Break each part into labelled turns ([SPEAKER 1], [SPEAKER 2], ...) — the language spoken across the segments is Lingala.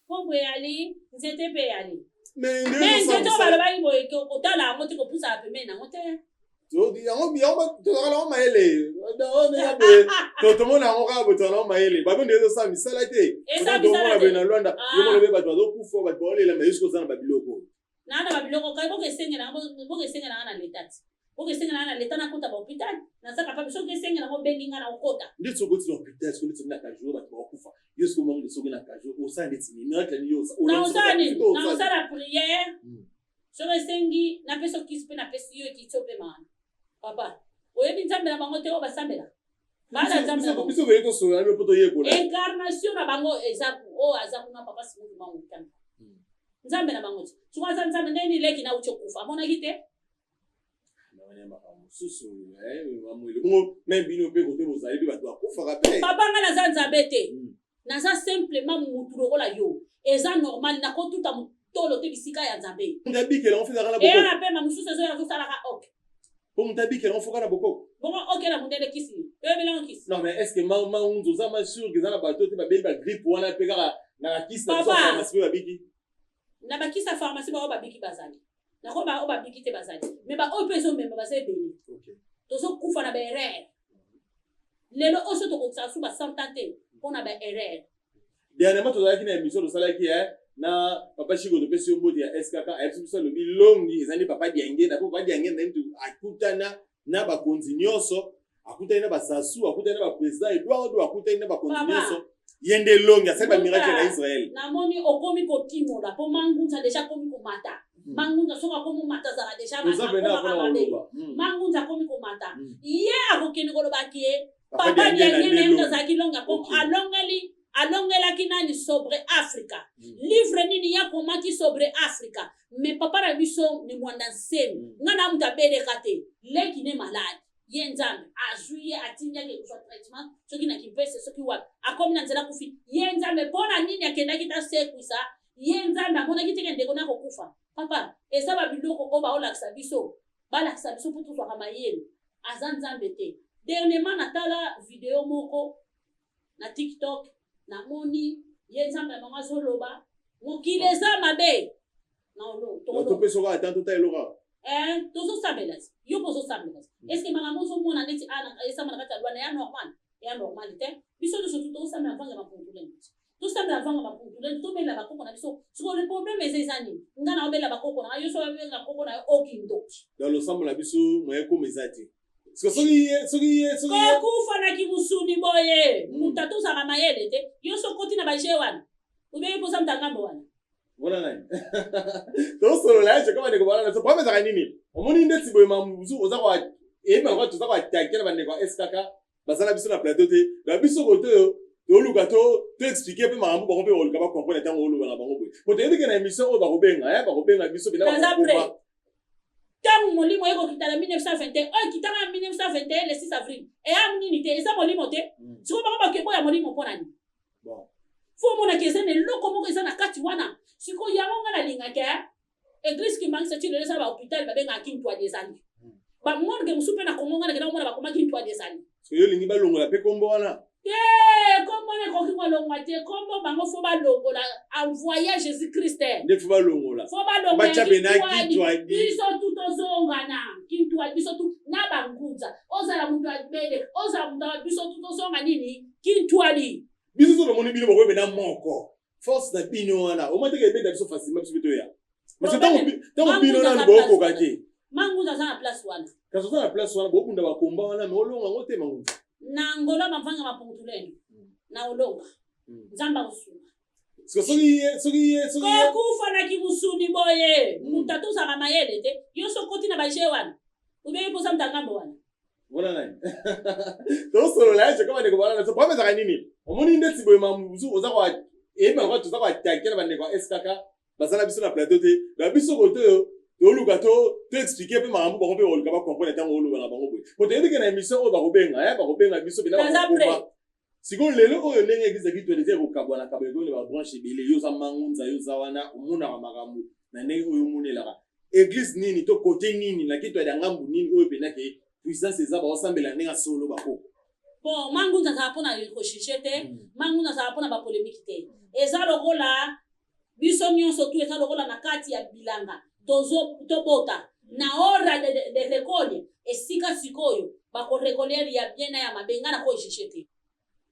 [SPEAKER 1] Kombo eyali, nzete mpe eyali. Mais nzete oyo balobaki boye, kotala yango te, kopusaka pembeni nango te.
[SPEAKER 2] Yango yango tozalaka nango mayele boye, tomona yango kaka boye, tozalaka nango mayele. Babi nde ezosala misala te, tomona boye na Lwanda. Yo mona be bato bazokufa, bato baolela, mais yosoki oza na babiloko.
[SPEAKER 1] Naa na babiloko kai, boka esengelanga na leta ti, boka esengelanga na leta nakota bahôpital, naza capable. Soki esengelanga, obengi nga na okota.
[SPEAKER 2] Ndeti soki oti na hôpital, soki ndeti na cachot, bato bakokufa, yo soki omongo, soki na cachot, osala ndeti nini? Miracle nini yo?
[SPEAKER 1] Naosala nini? Naosala prière. Soki esengi napesi okisi mpe napesi yo, ekiti opema wana. Papa, oyebi Nzambe na bango te oyo basambela? Bana Nzambe na bango.
[SPEAKER 2] Biso toyei tosola mpo toyekola.
[SPEAKER 1] Incarnation na bango eza oyo aza kuna, papa Simutu Mangu Tanga, Nzambe na bango ti soki aza Nzambe, ndenge nini leki nauti okufa amonaki te?
[SPEAKER 2] Makambo mosusu bongo, même bino mpe kote bozali mpe bato bakufaka mpe.
[SPEAKER 1] Papa, nga naza Nzambe te. Naza simplement mutu lokola yo. Eza normal, nakotuta motolo te bisika ya Nzambe.
[SPEAKER 2] Moto abikela ngo fezaka na
[SPEAKER 1] Eya na pema mosusu ezoya, azosalaka ok.
[SPEAKER 2] Po moto abikela ngo foka na bokoko.
[SPEAKER 1] Bongo ok na mondele kisi oyebelango kisi.
[SPEAKER 2] Non, mais est ce que Mangunza oza ma sûr que eza na bato te babeli bagrippe wana mpe kaka na bakisi na biso ya pharmacie mpe babiki?
[SPEAKER 1] Na bakisi ya pharmacie, baoyo babiki bazali, nakoba oyo babiki te bazali, mais baoyo mpe ezomema baza ebele. Tozokufa na baerreur lelo oyo, so tokokisaka su ba 100 ans te mpona baerreur.
[SPEAKER 2] Dernièrement tozalaki na émission tosalaki na papa Shiko, topesi yo mbote ya SKK. Ayebisi biso, alobi longi eza nde papa Diangenda, mpo papa Diangenda nde mutu akutana na bakonzi nyonso, akutani na basasu, akutani na baprésident Eduardo, akutani na bakonzi nyonso. Ye nde longi asali bamiracle na Israel.
[SPEAKER 1] Namoni okomi kokimola mpo Mangunza déjà akomi komata. Mangunza soki akomi komata, azala déjà mabe. Mangunza akomi komata, ye akokende koloba ke papa Diangenda ye moto azalaki longi, alongeli, alongelaki nani sobre Africa. Livre nini ye akomaki sobre Africa? Mais papa na biso Ne Mwanda Nsemi, nga na moto abeleka te, leki ne malade, ye Nzambe azwi ye, atindi ake kozwa traitement soki na Kimpese, soki wapi, akomi na nzela, akufi. Ye Nzambe mpo na nini akendaki tasekwisa ye? Nzambe amonaki teke ndeko na kokufa. Papa, eza babiloko oyo baolakisa biso, balakisa biso mpo tozwaka mayele. Aza Nzambe te. Dernièrement natala video moko na TikTok, namoni ye Nzambe ya bango azoloba mokili eza mabe.
[SPEAKER 2] Topesa kaka ata tota eloko.
[SPEAKER 1] Tozosambela ti yo mpo ozosambela ti. Est ce que makambo ozomona neti esamba na kati ya Lwana ya normal, ya normal te? Biso nyonso tu tozosambela mvanga mapuntuleni, tosambela mvanga mapuntuleni, tobelela bakoko na biso. Sikoyo le problème eza nini? Nga na obelela bakoko na nga, yo so obelela koko na yo, okindoki.
[SPEAKER 2] Dans losambo na biso, moye koma eza te. Soki ye, soki ye, soki ye
[SPEAKER 1] Kokufa na kimusuni boye, moto atozalaka mayele te. Yo so okoti na baje wana, obeyi mposa moto ngambo wana.
[SPEAKER 2] Wana nani tosolola ye? Kama ndeko bana, so problème ezalaka nini? Omoni ndeti boye, mamuzu oza ko eyeba lokola toza koattaquer na bandeko ya SKK baza na biso na plateau te. Na biso kote oyo toluka to expliquer mpe makambo, bango mpe bakoluka bacomprendre ntango oloba na bango boye, po toyebi ke na émission oyo bakobenga biso mpena bakokoma.
[SPEAKER 1] Ntango molimo ekokita na 1921, oyo ekitaka na 1921 le 6 avril, eya nini te? Eza molimo te? Sikoyo bango bakeboya molimo mpo na nini? Fo omonaki eza na eloko moko eza na kati wana. Sikoyo yango nga nalingaka église Kimbanguiste ti lelo eza na bahôpital babengaka Kintwadi, ezali bamorgue mosusu mpe na Kongo. Nga nakenda komona bakomaki Kintwadi ezali.
[SPEAKER 2] Soki olingi balongola mpe kombo wana.
[SPEAKER 1] Te, kombo wana ekoki kolongwa te. Kombo bango fo balongola envoyer Jésus Christ.
[SPEAKER 2] Nde fo balongola.
[SPEAKER 1] Fo balongola, biso tu tozonga na Kintwadi, biso tu na bangunza. Ozala moto abele, ozala moto, biso tu tozonga nini? Kintwadi.
[SPEAKER 2] Biso so tomoni bino bokoyebe na moko force na bino wana, omoi teke ebenda biso facilement, biso mpe toya. Parce que ntango bino nanu bokoka te.
[SPEAKER 1] Mangunza aza na place wana.
[SPEAKER 2] Kasi oza na place wana, bobunda bakomba wana, mais olonga yango te, Mangunza.
[SPEAKER 1] Na ngola bamvanga mapuntuleni na olonga, Nzambe akosunga.
[SPEAKER 2] Soki ye, soki ye, soki ye
[SPEAKER 1] Kokufa na kimusuni boye, moto atozalaka mayele te. Yo so okoti na baje wana, obeyi mposa moto ngambo wana.
[SPEAKER 2] Wana nani tosolola ye? Kama ndeko bana, so problème ezalaka nini? Omoni ndeti boye, mamuzu oza ko eyeba lokola toza koattaquer na bandeko ya SKK baza na biso na plateau te. Na biso kote oyo toluka to expliquer mpe makambo, bango mpe bakoluka bacomprendre ntango oloba na bango boye, po toyebi ke na émission oyo bakobenga biso mpena bakokoma. Sikoyo lelo oyo, ndenge église ya Kitwadi eza ekokabwana kabwana, ekomi na babranche ebele, yo oza Mangunza, yo oza wana, omonaka makambo na ndenge oyo omonelaka église nini to kote nini na Kitwadi ya ngambu nini oyo mpenza ke puissance eza, baosambela ndenge ya solo bakoko?
[SPEAKER 1] Bon, Mangunza azala mpona kojuger te. Mangunza azala mpona bapolémique te. Eza lokola Biso nyonso tu eza lokola na kati ya bilanga, tozo tobota na hora de rekolie. Esika sikoyo bakorekoliere ya bien na ya mabe, ngai nakojuge te.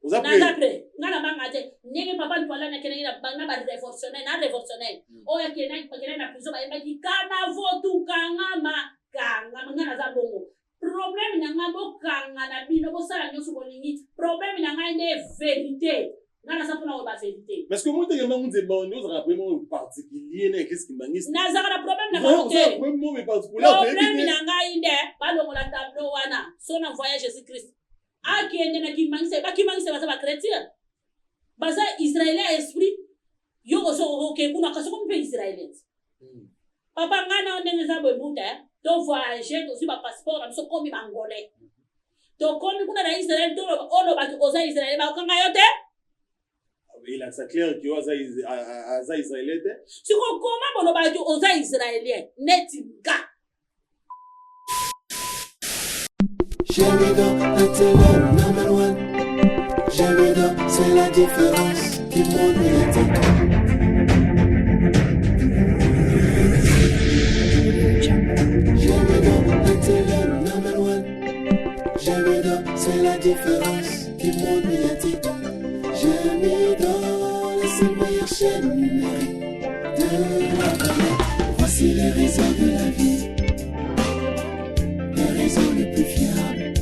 [SPEAKER 2] Oza
[SPEAKER 1] Naza
[SPEAKER 2] prêt?
[SPEAKER 1] Prêt. Ngai nabanga te. Ndenge papa Ntwalani akendaki na barévolutionnaire na révolutionnaire oyo akendaki na prison, bayembaki "Kanavo tukangama kangama". Ngai naza bongo. Problème na ngai, bokanga na bino, bosala nyonso bolingi, problème na ngai nde vérité. Ngai naza mpona koyeba vérité.
[SPEAKER 2] Parce que moi, teke mangu nzemba onde ozalaka problème oyo particulier na église kimbanguiste.
[SPEAKER 1] Nazalaka na problème na bango te.
[SPEAKER 2] Problème moko particulier.
[SPEAKER 1] Problème na ngai nde balongola tableau wana so na voyage Jésus Christ akende na Kimbanguiste. Bakimbanguiste baza bachrétien, baza israélien ya esprit. Yo oke kuna, kasi okomi mpe israélien. Papa, ngai na ndenge eza boye, mbuta, tovoyage, tozwi bapasseport na biso, komi bangolais, tokomi kuna na Israel, olobaki oza israélien, bakokanga yo te.
[SPEAKER 2] Elakisa clair ke oyo aza israélien te.
[SPEAKER 1] Siko koma bolobaki oza israélien neti nga.
[SPEAKER 3] Gémido, la télé number one. Gémido, c'est la différence du monde médiatique. Gémido, la télé number one. Gémido, c'est la différence du monde médiatique. Gémido, la seule meilleure chaîne numérique de la planète. Voici les réseaux de la vie, les réseaux les plus fiables.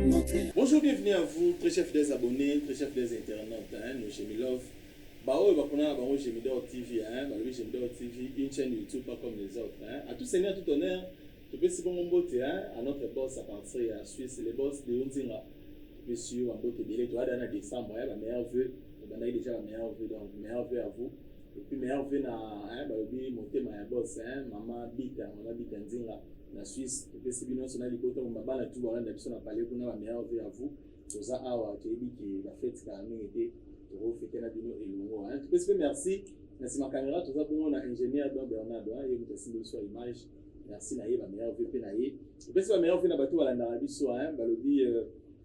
[SPEAKER 3] Montez.
[SPEAKER 2] Bonjour, bienvenue à vous, très chers fidèles abonnés, très chers fidèles internautes, hein, nos Gemilove. Baoyo bakona na bango Gemidor TV, hein, balobi Gemidor TV, une chaîne YouTube pas comme les autres, hein. À tout seigneur, tout honneur, topesi bongo mbote, hein, à notre boss à partir ya Suisse, le boss de Nzinga. Topesi yo bambote ebele, toyada na décembre, hein, bameilleurs vœux, tobandaki déjà bameilleurs vœux, donc meilleurs vœux à vous. Et puis meilleurs vœux na, hein, balobi motema ya boss, hein, mama Bita, mama Bita Nzinga na Suisse. Topesi bino nyonso na libota, bana tu balanda biso na palais kuna, bameilleurs vœux à vous. Toza awa, toyebi ke bafete kala mingi te, tokofete na bino elongo, hein. Topesi mpe merci na nsima caméra, toza bongo na ingénieur Don Bernardo, hein, ye moto asimbi biso ya image. Merci na ye, bameilleurs vœux mpe na ye. Topesi bameilleurs vœux na bato balandaka biso, hein, balobi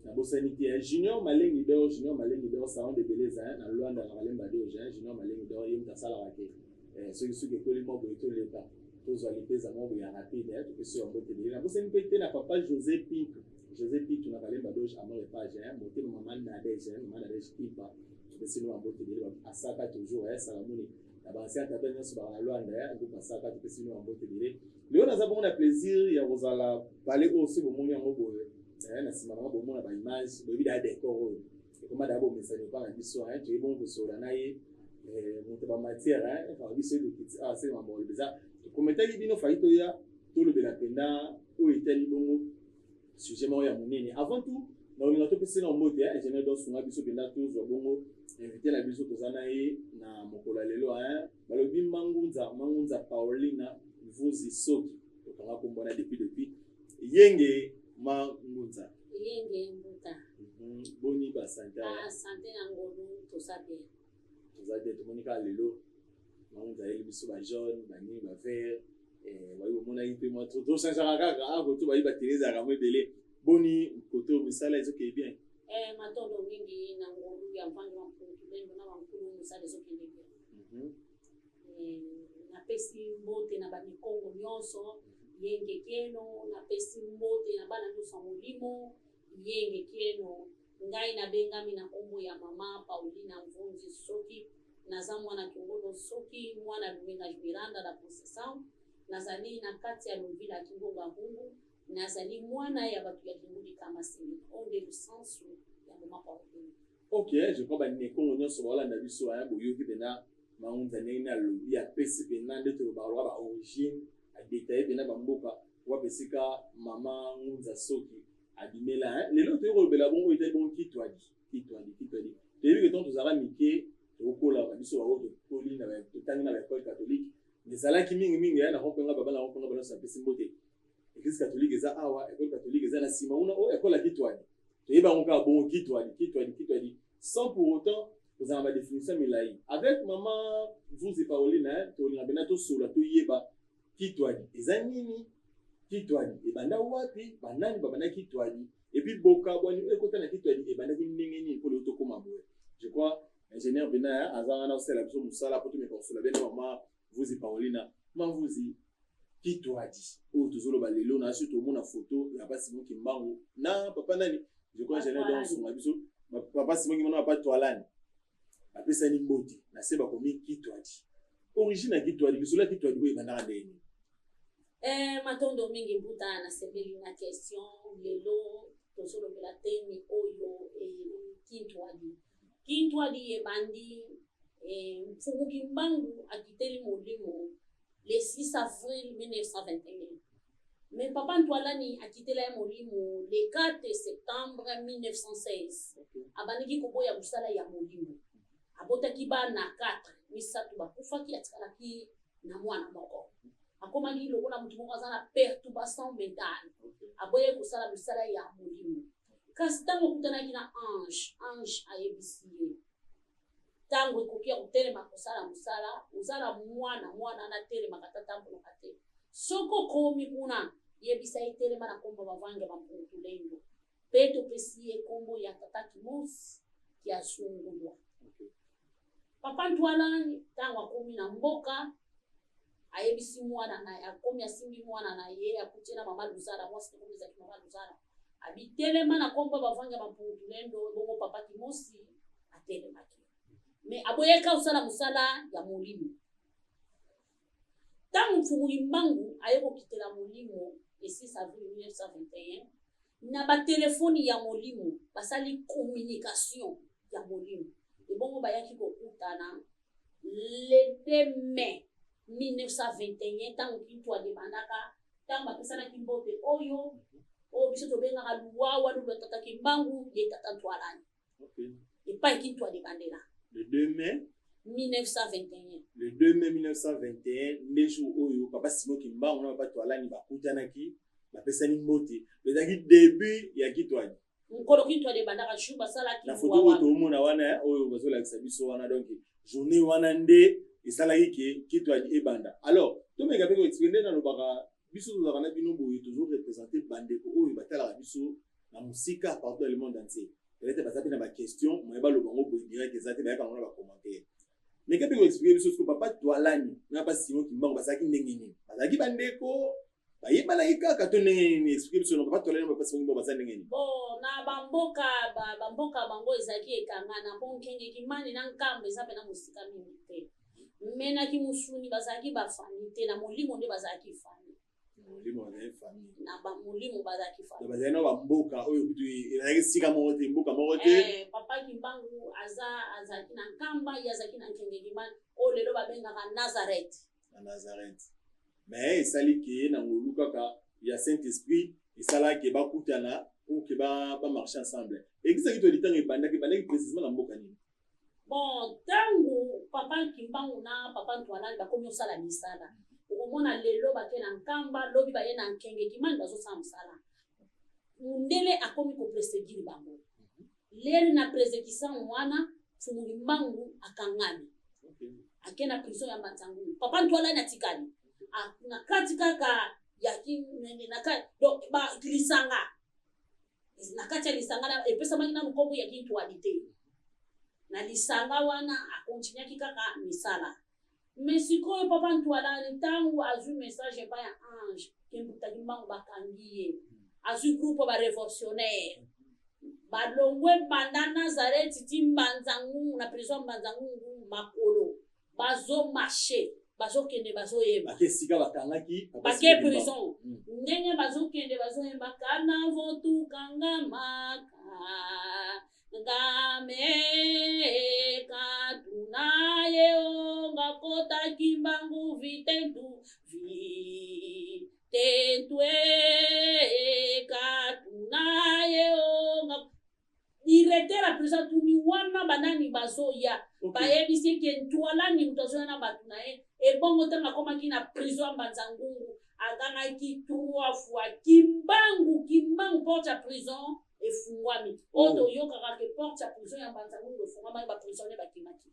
[SPEAKER 2] nabosani te, hein, Junior Malengi Dor, Junior Malengi Dor, salon de Beleza, hein, na Lwanda, na Kalemba Doge, hein, Junior Malengi Dor, ye moto asalaka te soki ekoli mwa boye, toleka tozwa lipeza mwa boye ya rapide, hein, topesi yo mbote ebele. Nabosani mpe te na papa José Pinto, José Pinto na Kalemba Doge, Amor Epage, hein, motema mama Nadege, hein, mama Nadege Kimpa, topesi no mbote ebele. Asaka toujours, hein, Salamuni na baancien tata nyonso baka na Lwanda, hein, groupe Asaka, topesi no mbote ebele. Lelo naza bongo na plaisir ya kozala pale oyo. Soki bomoni yango boye na nsima nanga, bomona baimage, boyebi daa décor oyo ekoma daa bomesani epa na biso. Toyebi bongo kosolola na ye, moto bamatière faka biso elokiti awa se mambo oloba eza. Tokometaki bino fai toya tolobela mpenza oyo etali bongo sujet moko ya monene. Avant tout, nakolinga topesi na mbote ya ingénieur Dosunga biso mpenza, tozwa bongo invité na biso toza na ye na mokolo ya lelo. Balobi Mangunza, Mangunza Paulina Mvuzi Soki, tokanga kombo wana depuis yenge Mangunza.
[SPEAKER 1] Yenge, mbuta.
[SPEAKER 2] Boni basanté?
[SPEAKER 1] Ah, santé na ngolu, toza bien.
[SPEAKER 2] Toza bien. Tomoni kaka lelo Mangunza ayeli biso bajaune, banini, bavert, bayi bomonaki mpe mwa tochangeaka kaka koto bayi batele ezalaka mo ebele. Boni koto misala ezokende bien?
[SPEAKER 1] Matondo mingi na ngolu ya mvangi wa mpungu lembo na bankulu, mosala ezokende bien. Napesi mbote na bamikongo nyonso, yenge kieno. Napesi mbote na bana nyonso ya molimo, yenge kieno. Ngai nabengami na nkombo ya mama Paulina Mvunzi Soki. Naza mwana Kingolo Soki, mwana Luminga Miranda da Conceição. Nazali na kati ya Lumvila ya Kingonga Ngungu. Nazali mwana ya bato ya Kinguli Kamasingi. Oyo nde lusansu ya mama Pauline.
[SPEAKER 2] Ok, je crois banekongo nyonso baolanda biso aya boyoki mpena Mangunza ndenge nini alobi, apesi mpena nde tolobaka loka baorigine, adetaille mpena bamboka wapi esika mama Ngunza Soki abimela. Lelo toyei kolobela bongo etali bongo Kitwadi, Kitwadi, Kitwadi. Toyebi ke ntango tozalaka mike, tokokola biso baoyo tokoli, totangi na baekole catholique, ezalaki mingimingi na rompenga baba na rompenga banyonso. Napesi mbote. Église catholique eza awa, école catholique eza na nsima kuna, oyo école ya Kitwadi. Toyeba yango kaka bongo, Kitwadi, Kitwadi, Kitwadi, sans pour autant kozala na badéfinition milai. Avec mama Vuzi Pauline, tolinga mpena tosola, toyeba Kitwadi eza nini, Kitwadi ebanda wapi, banani babanda Kitwadi, et puis bokabwani oyo ekota na Kitwadi ebandaki ndenge nini mpo lelo tokóma boye. Je crois Ingénieur Benaya aza wana osala biso mosala po tomeka kosola bien na mama Vuzi Paulina. Mama Vuzi, Kitwadi oyo tozoloba lelo na surtout omona photo ya papa Simon Kimbangu na papa nani, je crois ingénieur donc sunga biso, papa Simon Kimbangu na papa Twalani bapesani mbote na se bakomi Kitwadi. Origine ya Kitwadi, lisolo ya Kitwadi oyo ebandaka ndenge nini?
[SPEAKER 1] Matondo mingi mbuta, nasepeli na question. Lelo tozolobela temi oyo Kintwadi. Kintwadi ebandi Mfumu Kimbangu akiteli molimo le 6 avril 1921. Mais papa Ntwalani akitela ye molimo le 4 septembre 1916. Abandaki koboya mosala ya molimo. Abotaki bana 4, misato bakufaki, atikalaki na mwana moko. Akomaki lokola motu moko aza na perturbation mentale. Aboyaki kosala mosala ya molimo. Kasi ntango akutanaki na ange, ange ayebisi ye ntango ekoki ya kotelema kosala mosala, oza na mwana, mwana atelemaka te, atambolaka te. Soki okomi kuna, yebisa ye telema na kombo bavange bampuntulendo. Mpe topesi ye kombo ya tata Kimosi Kiazungulwa. Papa Ntwalani ntango akomi na mboka, ayebisi mwana na ye, akomi asimbi mwana na ye, akuti na mama Luzala, mwasi na ezalaki mama Luzala. Abitelema na kombo bavange bampuntulendo, bongo papa Kimosi atelemaki. Mais aboyaka kosala mosala ya molimo. Ntango Mfumu Kimbangu aye kokitela molimo le 6 avril 1921, na batelefoni ya molimo basali communication ya molimo. Ebongo bayaki kokutana le 2 mai 1921, ntango Kintwadi ebandaka, ntango bapesanaki mbote oyo oyo biso tobengaka luwawa lulwa tata Kimbangu ye tata Ntwalani. Epai Kintwadi ebandela.
[SPEAKER 2] Le 2 mai
[SPEAKER 1] 1921.
[SPEAKER 2] Le 2 mai 1921 nde jour oyo papa Simon Kimbangu na papa Twalani bakutanaki, bapesani mbote. Ezalaki début ya Kitwadi.
[SPEAKER 1] Mokolo Kintwadi ebandaka jour basalaki
[SPEAKER 2] na photo oyo toomona wana oyo bazolakisa biso wana, donc journée wana nde esalaki ke Kitwadi ebanda. Alors tomeka mpe koexpliquer nde nalobaka biso tozalaka na bino boye, tozo représenter bandeko oyo batalaka biso na mosika partout dans le monde entier. Peut-être baza mpe na baquestion moye baloba yango boye direct eza te, bayaka yango na bacommentaire. Meka mpe koexpliquer biso soki papa Twalani na papa Simon Kimbangu bazalaki ndenge nini, bazalaki bandeko bayebanaki kaka to ndenge nini? Expliquer biso na papa Twalani na papa Simon Kimbangu baza ndenge nini?
[SPEAKER 1] Bon, na bamboka bango ezalaki ekangana, mpo Nkenge Kimani na Nkamba eza mpena mosika mingi te. Me na kimusuni bazalaki bafamille te, na molimo nde bazalaki famille.
[SPEAKER 2] Molimo bazalaki famille.
[SPEAKER 1] Na bamolimo bazalaki famille.
[SPEAKER 2] Bazalaki na bamboka oyo kutu ezalaki esika moko te, mboka moko te.
[SPEAKER 1] Papa Kimbangu azalaki na Nkamba, ye azalaki na Nkenge Kimani oyo lelo babengaka Nazareth.
[SPEAKER 2] Na Nazareth. Mais esali ke na ngolu kaka ya Saint-Esprit esalaki bakutana pour que ba marcher ensemble. Église ya Kitwadi ntango ebandaki précisément na mboka nini?
[SPEAKER 1] Bon, ntango papa Kimbangu na papa Ntwalani bakomi kosala misala, okomona lelo bake na Nkamba, lobi baye na Nkenge Kimani bazosala mosala. Mundele akomi koperseguir bango. Lelo na persecution wana, Mfumu Kimbangu akangami. Ake na prison ya Mbanza-Ngungu. Papa Ntwalani atikali na kati kaka ya na kati, donc ba lisanga. Na kati ya lisanga epesamaki nanu kombo ya Kintwadi te. Na lisanga wana akontinuaki kaka misala. Mais sikoyo papa Ntwalani ntango azwi message epai ya ange ke Mbuta Kimbangu bakangi ye, azwi groupe ba révolutionnaire balongwe banda Nazareth ti Mbanza-Ngungu, na prison Mbanza-Ngungu makolo bazo marcher, bazokende bazoyemba.
[SPEAKER 2] Bake esika bakangaki
[SPEAKER 1] bake prison. Ndenge bazokende bazoyemba kana votukangamaka ngame katuna ye onga kota Kimbangu vitentu vitentwe katuna ye onga. Directeur ya prison atuni wana banani bazoya, bayebisi ke Ntwalani moto azoya na bato na ye. Ebongo ntango akomaki na prison ya Mbanza-Ngungu, agangaki 3 fois Kimbangu, Kimbangu, porte ya prison efungwami. Oyo toyokaka ke porte ya prison ya Mbanza-Ngungu efungwamaki, baprisonnier bakimaki.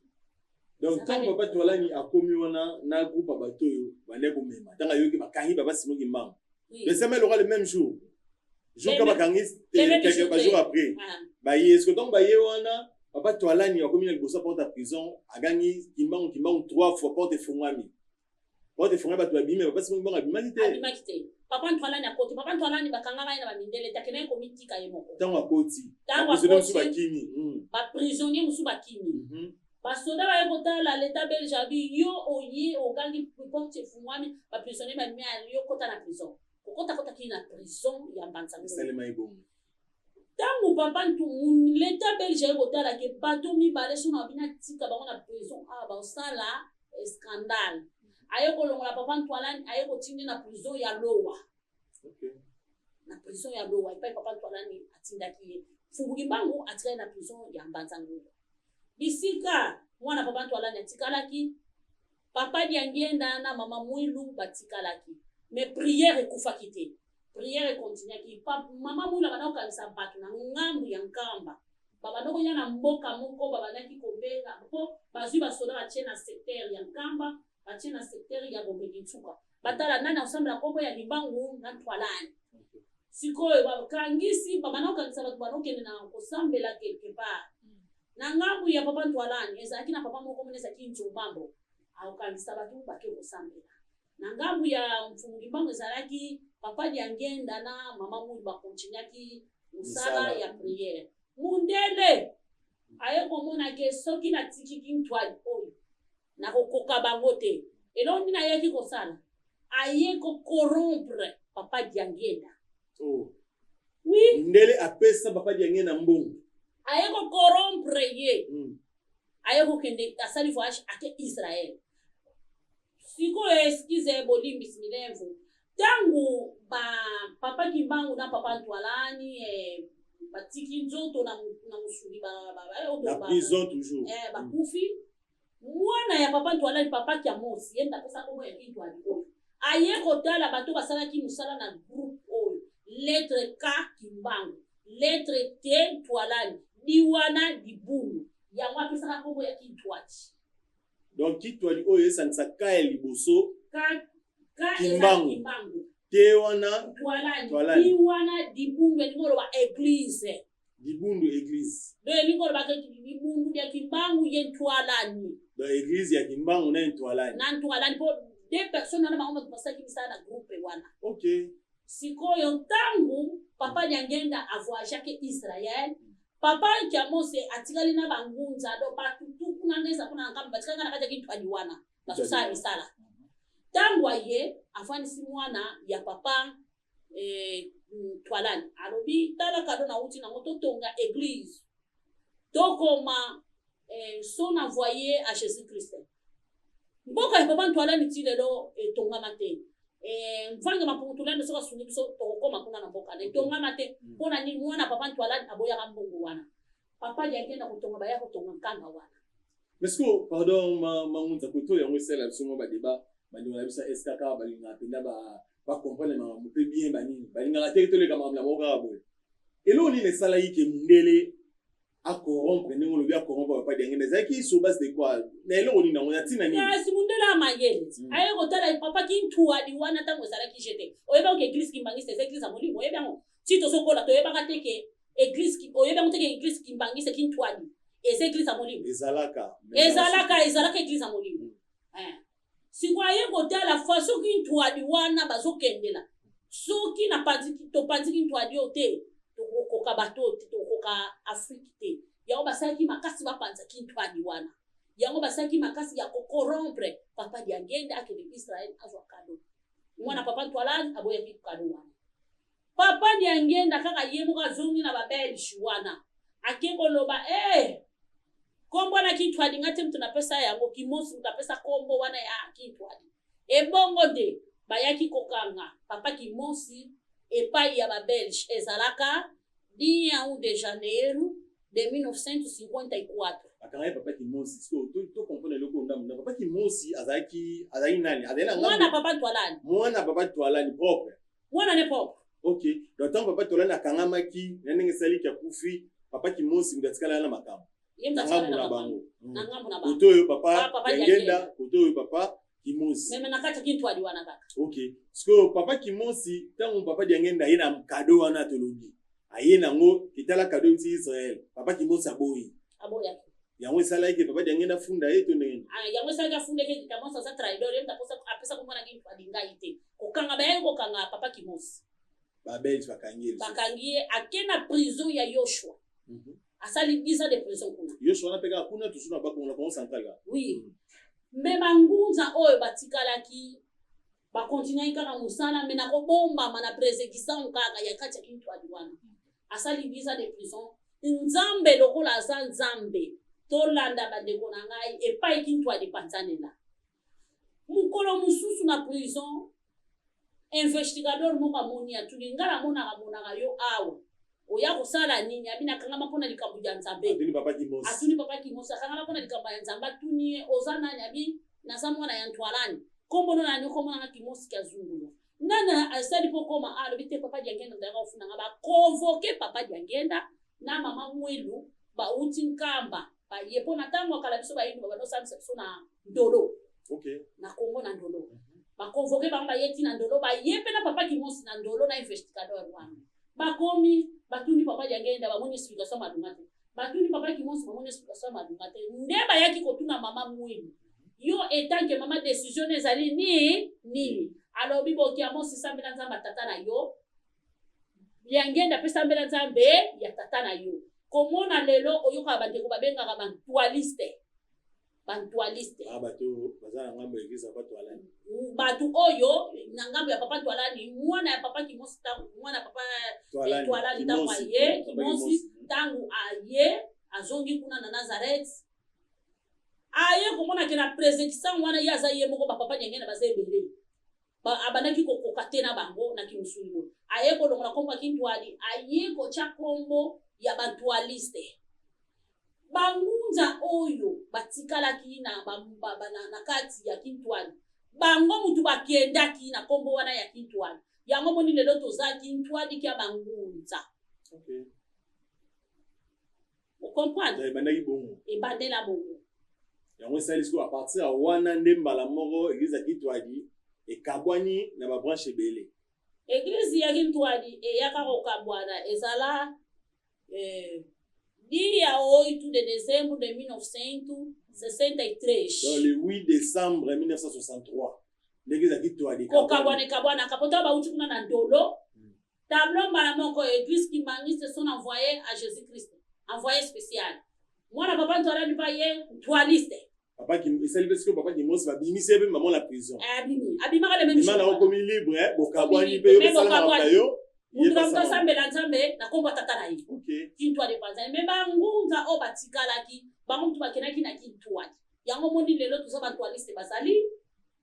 [SPEAKER 2] Donc ntango papa Twalani akomi wana na groupe ya bato oyo bande komema, ntango ayoki bakangi papa Simon Kimbangu, mais ça loka le même jour jour ka bakangi, quelques jours après baye. Est-ce que ntango baye wana Papa Twalani akomi na liboso ya porte ya prison, agangi Kimbangu Kimbangu trois fois, porte efungwami. Porte efungwami, bato babimi, papa Simon Kimbangu abimaki te.
[SPEAKER 1] Abimaki te. Papa Ntwalani akoti. Papa Ntwalani bakangaka ye na bamindele te, akendaki komitika ye moko.
[SPEAKER 2] Ntango akoti,
[SPEAKER 1] Ntango
[SPEAKER 2] ba prisonnier mosusu
[SPEAKER 1] akoti,
[SPEAKER 2] bakimi.
[SPEAKER 1] Ba prisonnier mosusu bakimi. Basoda baye kotala l'etat belge abi yo oye ogangi porte efungwami, ba prisonnier babimi, yo kota na prison. Kokota kotaki na prison ya Mbanza Ngungu.
[SPEAKER 2] Esalema ye bongo.
[SPEAKER 1] Ntango papa Ntu, l'etat belge aye kotala ke bato mibale soki na bino atika bango na prison awa basala scandale. Aye kolongola papa Ntwalani, aye kotindi na prison ya Lowa. Na prison ya Lowa epai papa Ntwalani atindaki ye. Mfumu Kimbangu atikali na prison ya Mbanza Ngungu. Bisika mwana papa Ntwalani atikalaki, papa Diangienda na mama Mwilu batikalaki. Mais prière ekufaki te. Prière ekontinuaki. Mama Mwilu abanda kokangisa bato na ngambu ya Nkamba. Babanda koya na mboka moko, babandaki kobenga po bazwi basoda batie na secteur ya Nkamba, batie na secteur ya Gombe Kinsuka. Batala nani akosambela kombo ya Kimbangu na Ntwalani. Sikoyo bakangisi, babanda kokangisa bato banokende na kosambela quelque part. Na ngambu ya papa Ntwalani ezalaki na papa moko mona ezalaki Nzobambo, akokangisa bato bake kosambela. Na ngambu ya Mfumu Kimbangu ezalaki papa Diangienda na mama Mwilu bakontinuaki mosala ya prière. Mundele aye komona ke soki natiki Kintwali oyo nakokoka bango te. Eloko nini ayaki kosala? Aye ko corrompre papa Diangienda.
[SPEAKER 2] Oh.
[SPEAKER 1] Oui.
[SPEAKER 2] Mundele apesa papa Diangienda mbongo.
[SPEAKER 1] Aye ko corrompre ye. Aye kokende asali voyage ake Israël. Sikoyo excuse bolimbisi milemvu. Tangu ba papa Kimbangu na papa Ntwalani batiki nzoto na na musuni ba ba ba oyo
[SPEAKER 2] Na
[SPEAKER 1] ba
[SPEAKER 2] prison toujours.
[SPEAKER 1] Bakufi. Mwana ya papa Ntwalani, papa Kiamosi, ye ndapesa kombo ya Kintwali oyo. Aye kotala bato basalaki mosala na groupe oyo. Lettre K Kimbangu, lettre T Ntwalani, Diwana Dibunu. Yango apesaka kombo ya Kintwali.
[SPEAKER 2] Donc Kitwali oyo esangisa K ya liboso
[SPEAKER 1] K, K eza
[SPEAKER 2] Kimbangu.
[SPEAKER 1] Kimbangu.
[SPEAKER 2] T wana
[SPEAKER 1] Ntwalani,
[SPEAKER 2] Ntwalani.
[SPEAKER 1] Diwana Dibundu elingi koloba église.
[SPEAKER 2] Dibundu église.
[SPEAKER 1] Donc elingi koloba ke Dibundu ya Kimbangu ye Ntwalani.
[SPEAKER 2] Donc église ya Kimbangu na Ntwalani.
[SPEAKER 1] Na Ntwalani po deux personnes wana bango bato basalaki misala na groupe wana. Sikoyo ntangu papa Diangienda a voyageaki Israël, papa Kiamose atikali na bangunza, donc bato tu kuna nde eza kuna na nkambo batikali na kati ya Kintwali wana bazosala misala. Ntango aye afandisi mwana ya papa Ntwalani, alobi tala kado nauti nango totonga église tokoma son envoyé à Jésus-Christ. Mboka ya papa Ntwalani ti lelo etongama te. Mvange Mapungutulani soki asungi biso tokokoma kuna na mboka na etongama te. Mpona nini mwana papa Ntwalani aboyaka mbongo wana? Papa Diangienda kotonga baya kotonga nkanga wana.
[SPEAKER 2] Mais ce que pardon Mangunza koto yango esala biso mwa ba débat bandeko na biso ya SKK balingaka mpenza ba comprendre makambo mpe bien banini balingaka te toleka makambo na bango kaka boye. Eloko nini esalaki ke mundele a corrompre ndenge olobi a corrompre papa Diangienda ezalaki sur base de quoi? Na eloko nini yango na ntina nini?
[SPEAKER 1] Kasi mundele ya mayele aye kotala papa Kintwali wana ntango ezalaki jete. Oyebaka ke église Kimbanguiste eza église ya molimo, oyebi yango? Ti tozokola toyebaka te ke église oyebi yango te ke église Kimbanguiste Kintwali eza église ya molimo.
[SPEAKER 2] Ezalaka.
[SPEAKER 1] Ezalaka, ezalaka église ya molimo. Sikoyo aye kotala façon Kintwali wana bazokendela. Soki na panzi topanzi Kintwali oyo te, tokokoka bato te, tokokoka Afrique te. Yango basalaki makasi bapanza Kintwali wana. Yango basalaki makasi ya kocorrompre papa Diangienda akende Israël azwa cadeau. Mwana papa Ntwalani aboyaki cadeau wana. Papa Diangienda kaka ye moko azongi na ba Belge wana. Ake koloba kombo na Kintwali nga te mutu napesa yango, Kimosi mutu apesa kombo wana ya Kintwali. Ebongo nde bayaki kokanga papa Kimosi epai ya ba Belge ezalaka dia 1 de janeiro de 1954.
[SPEAKER 2] Bakangaki papa Kimosi. Sikoyo to comprendre eloko ndambo ndambo. Papa Kimosi azalaki nani? Azalaki na ngambo.
[SPEAKER 1] Mwana papa Ntwalani.
[SPEAKER 2] Mwana papa Ntwalani propre.
[SPEAKER 1] Mwana ne propre.
[SPEAKER 2] OK. Donc tango papa Ntwalani akangamaki na ndenge esaliki akufi, papa Kimosi mutu atikala na makambo.
[SPEAKER 1] Ye mutu
[SPEAKER 2] Na
[SPEAKER 1] atikala
[SPEAKER 2] ngambo
[SPEAKER 1] na
[SPEAKER 2] na
[SPEAKER 1] makambo.
[SPEAKER 2] bango.
[SPEAKER 1] Na ngambo na bango.
[SPEAKER 2] Koto oyo papa
[SPEAKER 1] Ah, papa
[SPEAKER 2] Diangienda,
[SPEAKER 1] Diangienda.
[SPEAKER 2] koto oyo papa Kimosi.
[SPEAKER 1] Meme na kati ya Kintwali wana kaka.
[SPEAKER 2] OK. Sikoyo papa Kimosi tango papa Diangienda aye na cadeau wana tolobi. Aye nango kitala cadeau euti Israël. Papa Kimosi aboyi.
[SPEAKER 1] Aboyaki.
[SPEAKER 2] Yango esalaki ke papa Diangenda afunda ye to ndenge nini?
[SPEAKER 1] Ah, yango esalaki afunda ke Kimosi aza traidor, ye moto apesa kombo na Kintwadi ngai te. Kokanga bayaki kokanga papa Kimosi.
[SPEAKER 2] Ba Belge bakangi ye lisusu.
[SPEAKER 1] Bakangi ye, ake na prison ya Yoshua. Asali 10 ans de prison kuna.
[SPEAKER 2] Yoshua wana pe kaka kuna toujours na Bakongo na Congo central kaka.
[SPEAKER 1] Oui. Mais bangunza oyo batikalaki ba continuaki kaka mosala mais na kobombama na persecution kaka ya kati ya Kintwadi wana. Asali 10 ans de prison. Nzambe lokola aza Nzambe, tolanda bandeko na ngai epai Kintwadi epanzanela. Mokolo mosusu na prison, investigador moko amoni atuni ngai namonaka monaka yo awa oya kosala nini? Abi nakangama mpona likambo ya Nzambe.
[SPEAKER 2] Atuni papa Kimosi.
[SPEAKER 1] Atuni papa Kimosi, akangama mpona likambo ya Nzambe. Atuni ye oza nani? Abi naza mwana ya Ntwalani. Kombo no nani? Kombo nanga Kimosi Kiazungulu. Nani asali mpo koma? Alobi te papa Diangenda ndayaka kofunda nga. Ba convoquer papa Diangenda na mama Mwilu bauti Nkamba baye mpo na ntango ya kala biso bayindu babanda kosambisa biso na Ndolo. Na Congo na Ndolo. Ba convoquer bango baye ti na Ndolo, baye mpe na papa Kimosi na Ndolo na investigador wana. Bakomi batuni papa Diangenda bamoni explication malunga te. Batuni papa Kimosi bamoni explication malunga te. Nde bayaki kotuna mama Mwilu. Yo etant que mama décision ezali ni nini? Alobi boki Amosi sambela Nzambe tata na yo. Diangenda pe sambela Nzambe ya tata na yo. Komona lelo oyokaka bandeko babengaka bantwaliste. Bantwaliste.
[SPEAKER 2] Ah, bato baza na ngambo ya eglise ya papa Twalani.
[SPEAKER 1] Bato oyo na ngambo ya papa Twalani, mwana ya papa Kimosi tango mwana ya papa Twalani tango aye Kimosi tango aye azongi kuna na Nazareth aye komona ke na persecution wana ye aza ye moko ba papa Diangenda baza ebele. Abandaki kokoka te na bango na kimusuni boye. Aye kolongola kombo ya Kintwali, aye kotia kombo ya bantwaliste. Bangunza oyo batikalaki na, ba, ba, ba, na, na kati ya Kintwali, bango mutu bakendaki na kombo wana ya Kintwali. Yango moni lelo toza Kintwali kia bangunza. O comprendre?
[SPEAKER 2] Ebandaki bongo.
[SPEAKER 1] Ebandela bongo.
[SPEAKER 2] Yango esali sikoyo à partir ya wana nde mbala moko eglise ya Kintwadi ekabwani na ba branche ebele.
[SPEAKER 1] Eglise ya Kintwadi eyaka kokabwana ezala dia 8 de dezembro de 1963.
[SPEAKER 2] Donc le 8 décembre 1963 nde eglise ya Kintwadi
[SPEAKER 1] kokabwana ekabwanaka po ntango bauti kuna na Ndolo. Tableau mbala moko eglise kimbanguiste son envoye à Jesus Christ envoye spécial mwana papa ntwalani pa ye ntwaliste.
[SPEAKER 2] Papa Kim esali pe sikoyo papa Kimosi babimisi ye pe maman na prison.
[SPEAKER 1] Abimi abimaka le même jour.
[SPEAKER 2] Imana okomi libre eh, bokabwani pe yo pe sala makambo na yo.
[SPEAKER 1] Mutu na mutu asambela Nzambe na kombo ya tata na ye. Kintwadi epanzani mais bangunza oyo batikalaki bango mutu bakendaki na Kintwadi. Yango omoni lelo toza ba ntwaliste bazali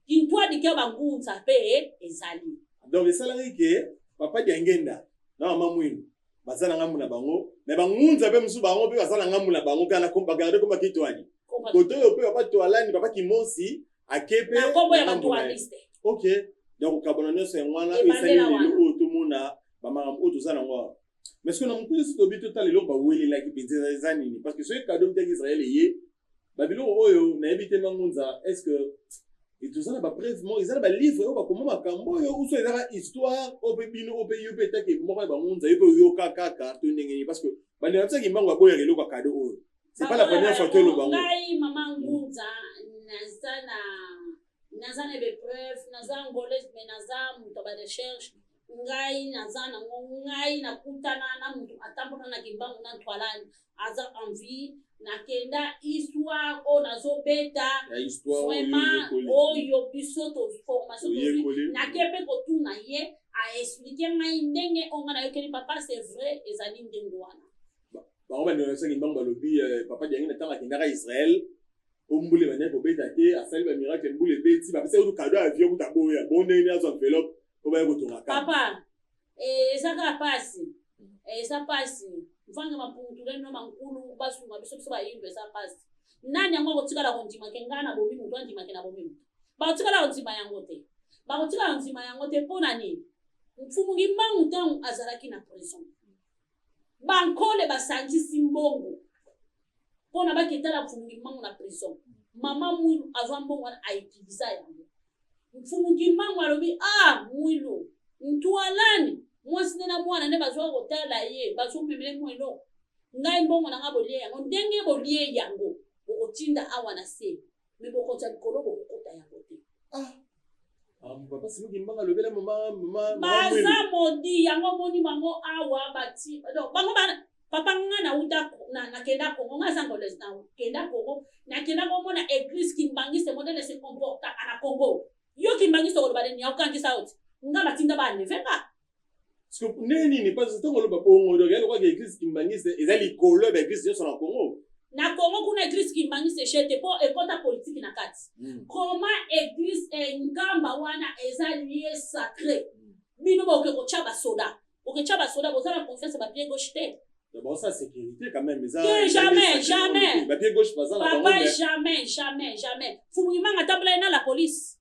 [SPEAKER 1] Kintwadi kia bangunza pe ezali.
[SPEAKER 2] Donc esalaki ke papa Diangenda na mama Mwilu baza na ngambu na bango mais bangunza pe mosusu bango pe baza na ngambu na bango kaka ba garder kombo ya Kintwadi. Kote oyo pe papa Twalani papa Kimosi ake pe
[SPEAKER 1] na kombo ya ba ntwaliste.
[SPEAKER 2] Ok donc kokabwana nyonso yango wana oyo esali lelo oyo tomona ba makambo oyo toza nango awa. Mais soki na mokuse soki tobi totala eloko bawelelaki mpenza eza nini parce que soki cadeau eutaki Israël eye Ba biloko oyo nayebi te Mangunza, est-ce que toza na ba preuve moko, eza na ba livre oyo bakoma makambo oyo ou soit ezaka histoire oyo pe bino oyo pe yo pe etake moko ya Bangunza yo pe oyoka kaka to ndenge nini parce que bandeko na biso ya Kimbangu baboyaka eloko ya cadeau oyo. C'est pas la première fois toloba ngo.
[SPEAKER 1] Ngai mama Ngunza naza na naza na ba preuve, naza angolaise mais naza moto ya ba recherche. Ngai naza nango, ngai nakutana na mutu atambola na Kimbangu na Ntwalani aza en vie, nakenda histoire oyo nazobeta vraiment oyo biso to formation tozwi, nake pe kotuna ye a explique ngai ndenge oyo ngai nayokeli papa, c'est vrai ezali ndenge wana.
[SPEAKER 2] Bango bandeko na biso ya Kimbangu balobi papa Diangienda ntango akendaka Israël Po mbula ebandaki kobeta te, asali ba miracle mbula ebeti, bapesa ye kutu cadeau ya avion kutu aboya, bongo ndenge nini azwa enveloppe po baya kotonga camp?
[SPEAKER 1] Papa eza kaka pasi eza pasi mvanga mampungutulendo na mankulu basunga biso biso bayindo eza pasi nani yango akotikala kondima ke ngai nabomi moto andima ke nabomi moto bakotikala kondima yango te bakotikala kondima yango te mpo na nini mfumu Kimbangu ntango azalaki na prison Bankole basangisi mbongo pona baketala Mfumu Kimbangu na prison. Mama Mwilu azwa mbongo wana a utiliza yango. Mfumu Kimbangu alobi ah Mwilu, Ntwalani mwasi nde na mwana nde bazwa kotala ye, bazomemela ye mwa eloko. Ngai mbongo na ngai bolie yango ndenge bolie yango, bokotinda awa na se, mais bokonzi ya likolo bokokota yango te.
[SPEAKER 2] Ah. Ah, papa Simon Kimbangu alobela mama mama
[SPEAKER 1] baza modi yango omoni bango awa bati donc bango bana papa nga nauta nakenda Congo, nga aza angolaise, nakenda Congo, nakenda komona église kimbangiste modèle se comportaka na Congo. Yo kimbangiste okoloba nini? Okangisa oti nga batinda ba enlever nga.
[SPEAKER 2] Ndenge nini? Parce que ntango oloba bongo, donc ya lokola église kimbangiste eza likolo ya baeglise nyonso na Congo.
[SPEAKER 1] Na Congo kuna église kimbangiste echete mpo ekɔta politike na kati. Comment église Nkamba wana eza lieu sacré, bino boke kotya basoda, oketya basoda, boza na confiance ba pied gauche te.
[SPEAKER 2] Baosala sécurité quand même, eza
[SPEAKER 1] te, jamais, jamais.
[SPEAKER 2] Ba pied gauche baza na
[SPEAKER 1] bango. Papa, jamais, jamais, jamais. Fumu Kimbangu atambola ye na la police?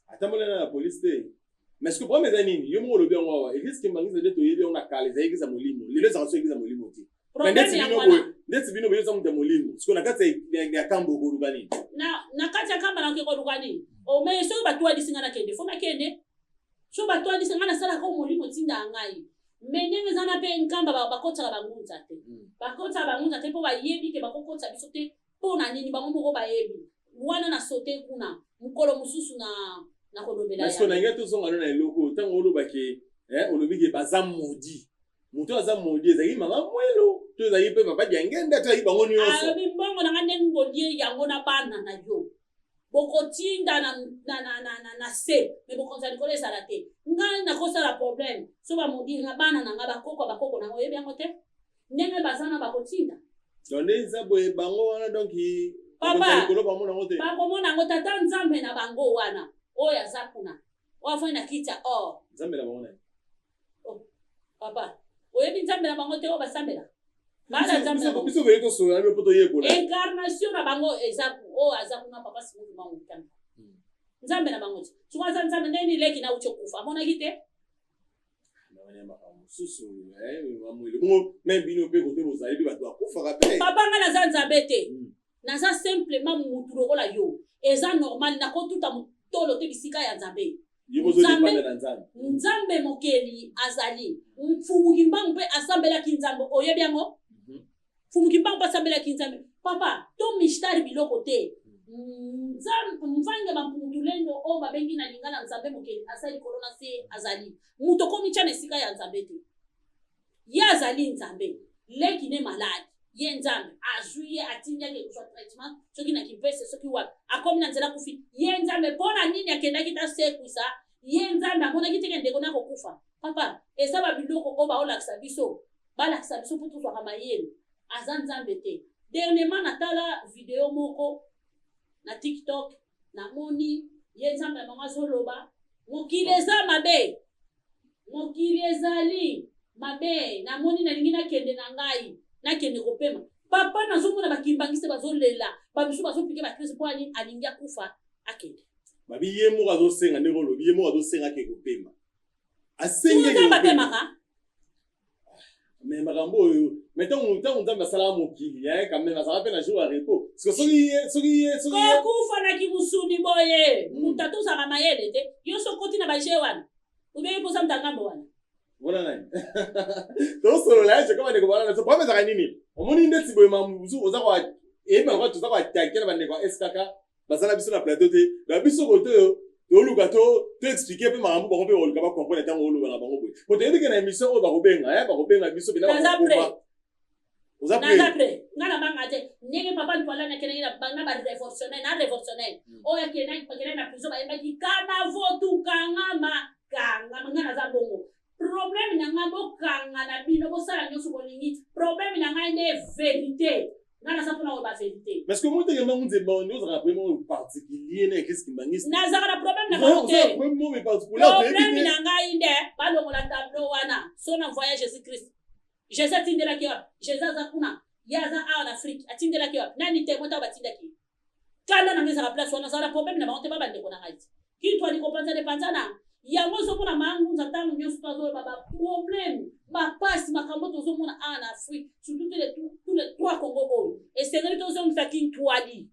[SPEAKER 2] Atambola na la police te. Mais ce que problème eza nini? Yo moko olobi yango awa, église kimbangiste nde toyebi yango na kala, ezali église ya molimo. Lelo ezalaka so église ya molimo te.
[SPEAKER 1] Problème yango wana.
[SPEAKER 2] Ndeti bino boye, oza moto ya molimo, sikoyo na kati ya kamba okoluka nini?
[SPEAKER 1] Na kati ya kamba nakoki koluka nini? Ome soki batwalisi nga nakende, fo nakende. Soki batwalisi nga, nasalaka oyo molimo etindaka ngai. Mais ndenge eza na mpe Nkamba, bakotisaka bangunza te. Bakotisaka bangunza te mpo bayebi ke bakokotisa biso te. Mpo na nini? Bango moko bayebi wana. Na sote kuna mokolo mosusu na nakolobela.
[SPEAKER 2] Parce que na ngai tozonga no na eloko oyo, ntango olobaki, olobi ke baza maudit. Moto aza maudit ezalaki mama Mwelo to ezalaki mpe papa Diangenda to ezalaki bango nyonso?
[SPEAKER 1] Alobi mbongo na ngai ndenge bolie yango na bana na yo, bokotinda na se, mais bokonzi ya likolo ezala te. Ngai nakosala problème so bamaudire nga, bana na ngai, bakoko bakoko na ngai, oyebi yango te ndenge baza na bakotinda.
[SPEAKER 2] Donc nde eza boye, bango wana donc
[SPEAKER 1] papa
[SPEAKER 2] likolo bamona yango te.
[SPEAKER 1] Bakomona yango. Tata Nzambe na bango wana oyo aza kuna, oyo afandi na kiti ya or.
[SPEAKER 2] Nzambe na bango nani?
[SPEAKER 1] Oh, papa, oyebi Nzambe na bango te oyo basambela? Bana Nzambe na bango.
[SPEAKER 2] Biso boye tosola mpo toyekola.
[SPEAKER 1] Incarnation na bango eza oyo aza kuna, papa Simon Kimbangu Tanga. Nzambe na bango ti soki aza Nzambe, ndenge nini leki na uti okufa amonaki te?
[SPEAKER 2] Makambo mosusu mamwele bongo, même bino mpe kote bozali mpe bato bakufaka mpe.
[SPEAKER 1] Papa, nga naza Nzambe te. Naza simplement mutu lokola yo, eza normal. Nakotuta motolo te bisika ya Nzambe. Nzambe mokeli azali. Mfumu Kimbangu mpe asambelaki Nzambe, oyebi yango? Mfumu Kimbangu mpe asambelaki Nzambe. Papa, to mishtari biloko te. Mvange bampungutulendo oyo babengi na lingala Nzambe mokeli asali likolo na se, azali moto okomitya na esika ya Nzambe te. Ye azali Nzambe. Leki ne malade, ye Nzambe azwi ye, atindi ake kozwa traitement soki na Kimpese, soki wapi, akomi na nzela akufi. Ye Nzambe mpo na nini akendaki tasekwisa? Ye Nzambe amonaki teke ndeko nakokufa? Papa, eza babiloko oyo baolakisa biso, balakisa biso mpo tozwaka mayele. Aza Nzambe te. Dernièrement natala video moko na TikTok, namoni ye Nzambe na bango azoloba mokili eza mabe, mokili ezali mabe, namoni nalingi nakende na ngai, nakende kopema. Papa, nazomona bakimbangiste bazolela, bamisu bazopike bakristo mpo ani alingi akufa akende.
[SPEAKER 2] Babi ye moko azosenga, ndenge olobi, ye moko azosenga ake kopema.
[SPEAKER 1] Asengi Nzambe apemaka.
[SPEAKER 2] Mais makambo oyo, mais ntango Nzambe asalaka mokili, quand même azalaka mpe na jour ya repos. Parce que soki ye soki ye
[SPEAKER 1] Kokufa na kimusuni boye, moto atozalaka mayele te. Yo so okoti na baje wana, obeyi mposa moto ngambo wana.
[SPEAKER 2] Wana nani tosolola ye? Kama ndeko bana, so problème ezalaka nini? Omoni ndeti boye, makambo mosusu oza eyebi makambo toza koattaquer na bandeko ya SKK baza na biso na plateau te. Na biso kote oyo toluka to expliquer mpe makambo, bango mpe bakoluka bacomprendre ntango oloba na bango boye, po toyebi ke na émission oyo bakobenga biso mpena.
[SPEAKER 1] Bakokoma oza naza prêt. Nga na banga te ndenge papa Ntwalani akendaki na barévolutionnaire, na révolutionnaire oyo akendaki na prison, bayembaki kanavo tukangama kangama. Nga naza bongo. Problème na ngai, bokanga na bino, bosala nyonso bolingi, problème na ngai nde vérité. Nga naza mpona koyeba vérité.
[SPEAKER 2] Parce que moi teke mangu nzemba nde ozalaka problème particulier na église kimbangiste?
[SPEAKER 1] Nazalaka na problème na bango te. Problème na ngai nde balongola tableau wana so na voyage Jésus Christ. Jésus atindelaki wapi? Jésus aza kuna, ye aza awa na Afrique, atindelaki wapi? Nani témoin ntango batindaki? Kanda na ngai ezaka place wana. Azala na problème na bango te, ba bandeko na ngai ti kintu ali kopanzana epanzana yango. Ozomona mangunza ntango nyonso to azoyeba baproblème, bapasi, makambo tozomona awa na Afrique, surtout tous les trois Congo oyo. Esengeli tozongisa kintwali.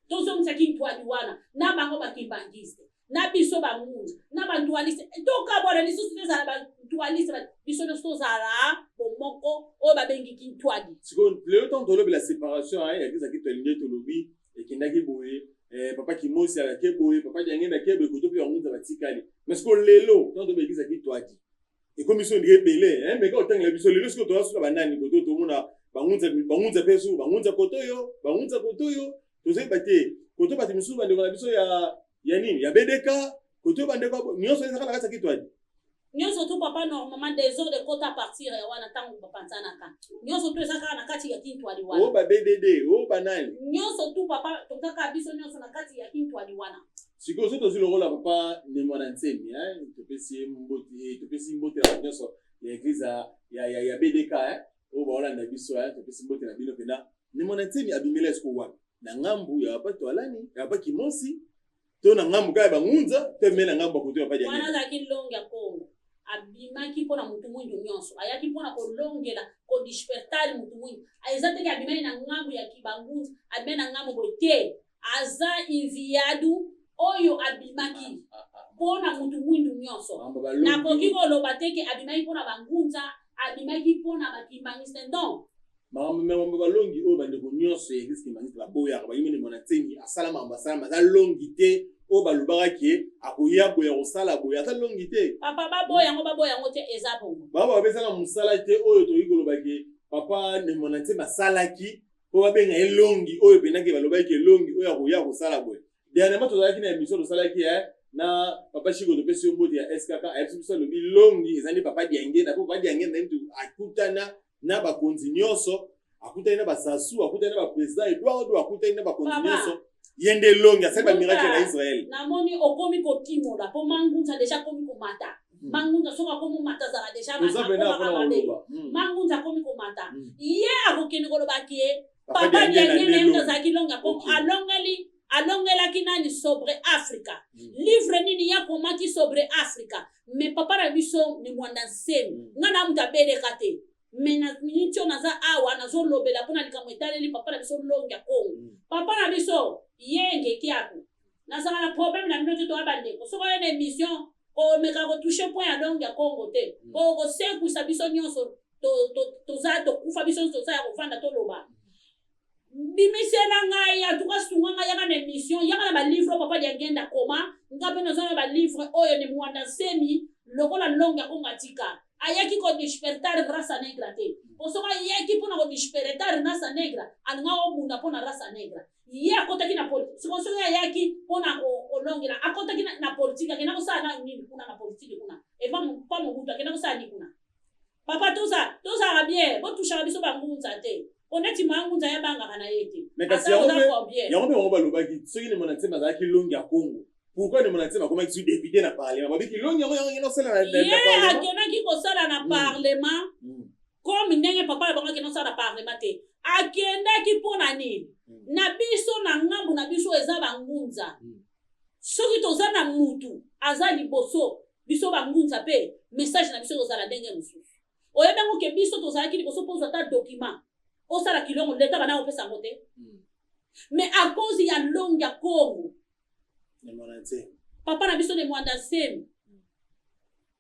[SPEAKER 1] Tozongisa kintwali wana na bango bakimbangiste, na biso bangunza na bantwaliste. Tokabwana lisusu te, ezala bantwaliste, biso nyonso tozala bomoko. moko oyo babengi Kintwadi.
[SPEAKER 2] Sikoyo lelo ntango tolobela séparation ya église ya Kintwadi, nde tolobi ekendaki boye, papa Kimosi ake boye, papa Diangenda ake boye, koto mpe bangunza batikali. Mais sikoyo lelo ntango toloba église ya Kintwadi, ekomi so ndenge ebele, mais kaka otangela biso lelo, sikoyo toza suka banani? Koto tomona bangunza, bangunza mpe su bangunza, koto oyo bangunza, koto oyo tozoyeba te, koto bato misusu, bandeko na biso ya nini, ya BDK, koto oyo bandeko nyonso ezaka na kati ya Kitwadi.
[SPEAKER 1] Nyonso tu, papa, normalement désordre ekota à partir ya wana. Ntango bapanzanaka, nyonso tu eza kaka na kati ya Kintwadi wana.
[SPEAKER 2] Oyo ba BDD, oyo banani?
[SPEAKER 1] Nyonso tu, papa, tokaka biso nyonso na kati ya Kintwadi wana.
[SPEAKER 2] Sikoyo so tozwi lokola papa Ne Muanda Nsemi, topesi ye mbote, topesi mbote na bato nyonso ya église ya BDK oyo baolanda biso, topesi mbote na bino mpena. Ne Muanda Nsemi abimela esiko wapi? Na ngambu ya papa Toalani, ya papa Kimosi, to na ngambu kaka ya bangunza, to me na ngambu ya koto ya papa?
[SPEAKER 1] Wana azalaki longi ya Kongo. Abimaki mpona mutu mwindu nyonso. Ayaki mpona kolongela, kodespertar mutu mwindu. Eza teke abimaki na ngambu ya kibangunza, abimaki na ngambu boye te. Aza enviado oyo abimaki mpona mutu mwindu nyonso. Nakoki koloba teke abimaki mpona bangunza, abimaki mpona bakimbangiste, non.
[SPEAKER 2] Makambo balongi oyo bandeko nyonso ya église kimbangiste baboyaka, bayimi Ne Muanda Nsemi asala makambo asalama, aza longi te. Oyo balobaka ke akoya boye, akosala boye, aza longi te.
[SPEAKER 1] Papa, baboya yango, baboya yango te, eza bongo.
[SPEAKER 2] Bango bapesaka mosala te oyo tokoki koloba ke papa Ne Muanda Nsemi asalaki mpo babenga ye longi, oyo mpendaki balobaki ke longi oyo akoya kosala boye. Dernièrement tozalaki na émission tosalaki na papa Shiko, topesi yo mbote, ya SKK. Ayebisi biso, alobi longi eza nde papa Diangenda, mpo papa Diangenda ye mutu akutana na bakonzi nyonso, akutani na basasu, akutani na baprésident Eduardo, akutani na bakonzi nyonso. Ye nde longi asali bamiracle na Israel.
[SPEAKER 1] Namoni okomi kokimola mpo mangunza déjà akomi komata. Mangunza soki akomi komata, azala déjà akomaka mabe. Mangunza akomi komata, ye akokende koloba ke papa Diangenda ye azalaki longi. Alongeli, alongelaki nani sobre Afrika? Livre nini ye akomaki sobre Afrika? Mais papa na biso Ne Muanda Nsemi, nga na moto abeleka te, mais na miniti oyo naza awa, nazolobela mpona likambo etaleli papa na biso longi ya Kongo. Papa na biso Yenge Kiaku, nazala na problème na bino te, toya bandeko. Soki oye na émission, komeka kotouche point ya longi ya Kongo te, po kosekwisa biso nyonso toza tokufa, biso nyonso toza ya kovanda. Toloba, bimisela ngai atuka, sunga ngai, yaka na émission, yaka na balivre oyo papa Diangenda koma. Nga mpe naza na balivre oyo Ne Muanda Nsemi lokola longi ya Kongo atika. Ayaki kodespertar raça negra te, po soki ayaki mpona kodespertar raça negra, alinga obunda mpona raça negra. Ye akotaki na politike. Sikoyo soki ayaki mpona kolongela, akotaki na politike, akenda kosala na nini kuna na politike kuna? Epa pa Mobutu akenda kosala nini kuna? Papa, tozalaka bien, botushaka biso bangunza te, po neti mangunza yabangaka na ye te.
[SPEAKER 2] Kasi yango mpe bango balobaki, soki Ne Muanda Nsemi azalaki longi ya Congo, pourquoi Ne Muanda Nsemi akomaki su député na parlement? Babiki longi yango, yango akenda kosala na
[SPEAKER 1] Ye akendaki kosala na parlement comme ndenge papa na bango akenda kosala na parlement te. Akendaki mpo na nini? Na biso, na ngambu na biso eza bangunza. Soki toza na mutu aza liboso, biso bangunza mpe message na biso ekozala ndenge mosusu. Oyebi yango ke biso tozalaki liboso mpo ozwa ata document, osala kilongo, leta bana opesa yango te. Mais à cause ya longi ya Kongo, papa na biso Ne Muanda Nsemi,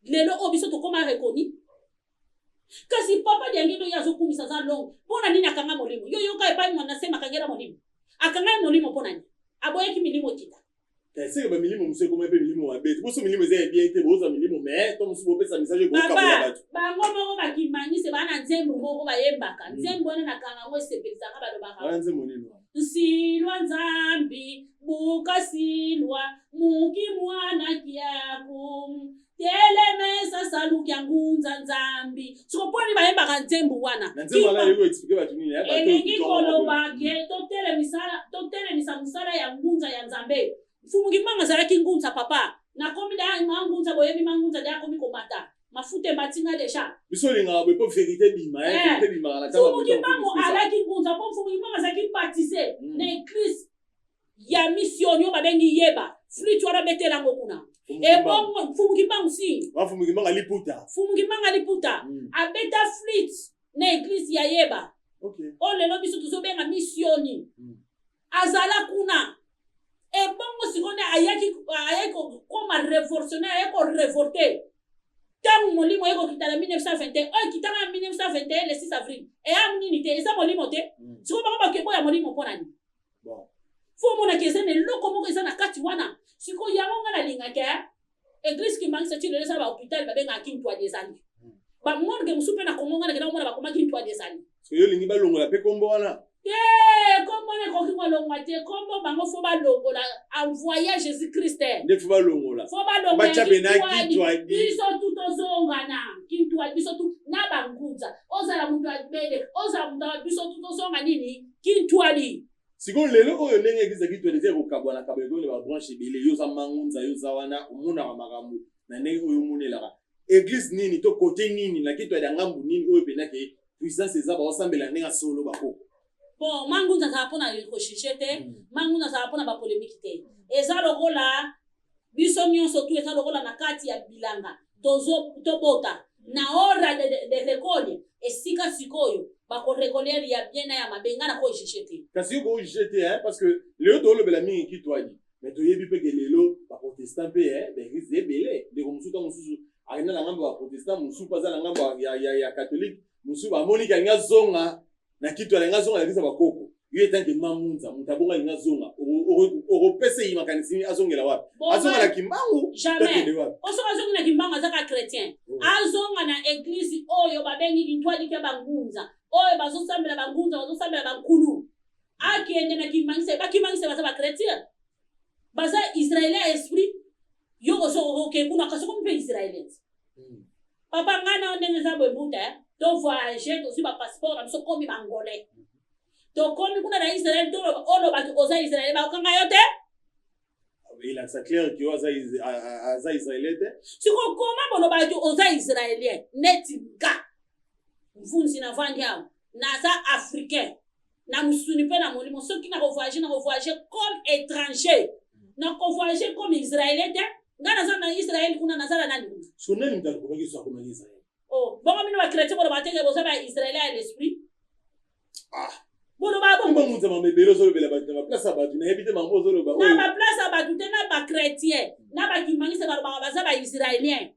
[SPEAKER 1] lelo oyo biso tokóma reconnu. Kasi papa Diangendo, ye azokumisa aza longo, mpo na nini akanga molimo? Yo yoka epai Muanda Nsemi akangela molimo, akanga ye molimo mpo na nini? Aboyaki milimo ekita.
[SPEAKER 2] Eseke bamilimo mosusu ekoma mpe milimo mabe te. Boso milimo eza ya bien te, bozwa milimo, mais to mosusu bopesa message ekokabola bato.
[SPEAKER 1] Bango moko bakimangise baa na nzembo moko bayembaka. Nzembo wana nakanga yango, esepelisaka. Balobaka
[SPEAKER 2] Wana nzembo nini wana?
[SPEAKER 1] Nsilwa Nzambi bukasilwa muki mwana kiaku telemesa salukia ngunza Nzambi. Siko mponi bayembaka nzembo wana?
[SPEAKER 2] Na nzembo wana elingi koexpliquer bato nini?
[SPEAKER 1] Elingi koloba ke totelemisa mosala ya ngunza ya Nzambe. Mfumu Kimbangu azalaki ngunza. Papa, nakomi da mangunza, boyebi mangunza de akomi komata mafuta ematinga déjà.
[SPEAKER 2] Biso olingaka boye mpo vérité bima, vérité bimaka na
[SPEAKER 1] Mfumu Kimbangu alaki ngunza mpo Mfumu Kimbangu azalaki baptisé na église ya mission oyo babengi Yeba. Flûte wana betelango kuna. Ebongo Mfumu Kimbangu si
[SPEAKER 2] Mfumu Kimbangu aliputa.
[SPEAKER 1] Mfumu Kimbangu aliputa, abeta flûte na église ya Yeba oyo lelo biso tozobenga missioni. Azala kuna. Ebongo sikoyo nde ayaki kokoma révolutionnaire, ayaki korévolte. Ntango molimo eye kokita na 1921, oyo ekitaka na 1921 le 6 avril, eya nini te, eza molimo te. Sikoyo bango bakeboya molimo mpo na nini?
[SPEAKER 2] Bon.
[SPEAKER 1] Fo omonaka eza na eloko moko eza na kati wana. Sikoyo yango nga nalingaka eh, eglise Kimbanguiste ti lelo eza na ba hopital babengaka Kintwadi ezali. Ba morgue mosusu mpe na Congo nga nakenda komona bakoma Kintwadi ezali.
[SPEAKER 2] Sikoyo yo olingi balongola mpe kombo wana?
[SPEAKER 1] Te, kombo wana ekoki kolongwa te. Kombo bango fo balongola envoye Jesus Christ.
[SPEAKER 2] Nde fo balongola.
[SPEAKER 1] Fo balongola
[SPEAKER 2] Batya mpe na
[SPEAKER 1] Kintwadi.
[SPEAKER 2] Kintwadi.
[SPEAKER 1] Biso tu tozongana Kintwadi, biso tu na bangunza. Ozala moto ya Bede, ozala moto ya biso tu tozonga nini? Kintwadi.
[SPEAKER 2] Sikoyo lelo oyo ndenge eglise ya Kintwadi eza ya kokabwana kabwana ekomi na ba branche ebele, yo oza mangunza, yo oza wana, omonaka makambo na ndenge oyo omonelaka. Eglise nini to cote nini na Kintwadi ya ngambu nini oyo penza ke puissance eza baosambela ndenge ya solo ba koko?
[SPEAKER 1] Bon, mangunza azalaka pona ko juger te, mangunza azalaka pona ba polemique te. Eza lokola biso nionso tout eza lokola na kati ya bilanga tozo tobota na hora de, de, de recolle esika sikoyo bako recoller ya bien na ya mabe nga nako juger te.
[SPEAKER 2] Kasi yo ko juger te hein parce que lelo tolobela mingi Kitwadi mais toyebi pe ke lelo ba protestant pe hein ba eglise ebele ndeko mosusu tango mosusu akenda na ngambo ya ba protestant mosusu pe aza na ngambo ya, ya, ya catholique mosusu amoni ke alingi azonga na Kitwadi alingi azonga na eglise ya ba koko. Yo etant que Mangunza moto abongo alingi azonga okopesa ye makanisi nini azongela wapi? Azonga na Kimbangu to akende wapi?
[SPEAKER 1] Po soki azongi na Kimbangu aza kaka chretien. Azonga na eglise oyo babengi Kintwadi kia ba Ngunza oyo bazosambela ba Ngunza bazosambela ba Nkulu. Akende na Kimbanguiste ba Kimbanguiste baza ba chretien baza israelien ya esprit yo ozo oke kuna kasi okomi mpe israelien. Papa ngai na yo ndenge eza boye mbuta eh? To voyager tozwi ba passeport na biso komi ba angolais. Tokomi kuna na Israël to olobaki oza israelien bakokanga yo te?
[SPEAKER 2] Elakisa clair que aza aza israelien te.
[SPEAKER 1] Siko koma bolobaki oza israelien neti nga mvunzi na vandi awa naza africain na mosuni mpe na molimo soki nako voyager nako voyager comme étranger nako voyager comme israelien te nga naza na Israël kuna naza na nani kuna.
[SPEAKER 2] Siko nani moto alobaki so akomaki Israël?
[SPEAKER 1] Oh, bongo bino ba chrétien bolobaka te ke boza ba israelien ya l'esprit?
[SPEAKER 2] Ah.
[SPEAKER 1] Bolobaka bongo.
[SPEAKER 2] Bongo nzambe makambo ebele ozolobela bato na ba place ya bato nayebi te makambo ozoloba
[SPEAKER 1] oyo. Na ba place ya bato te na ba chrétien na ba kimbanguiste balobaka baza ba israelien.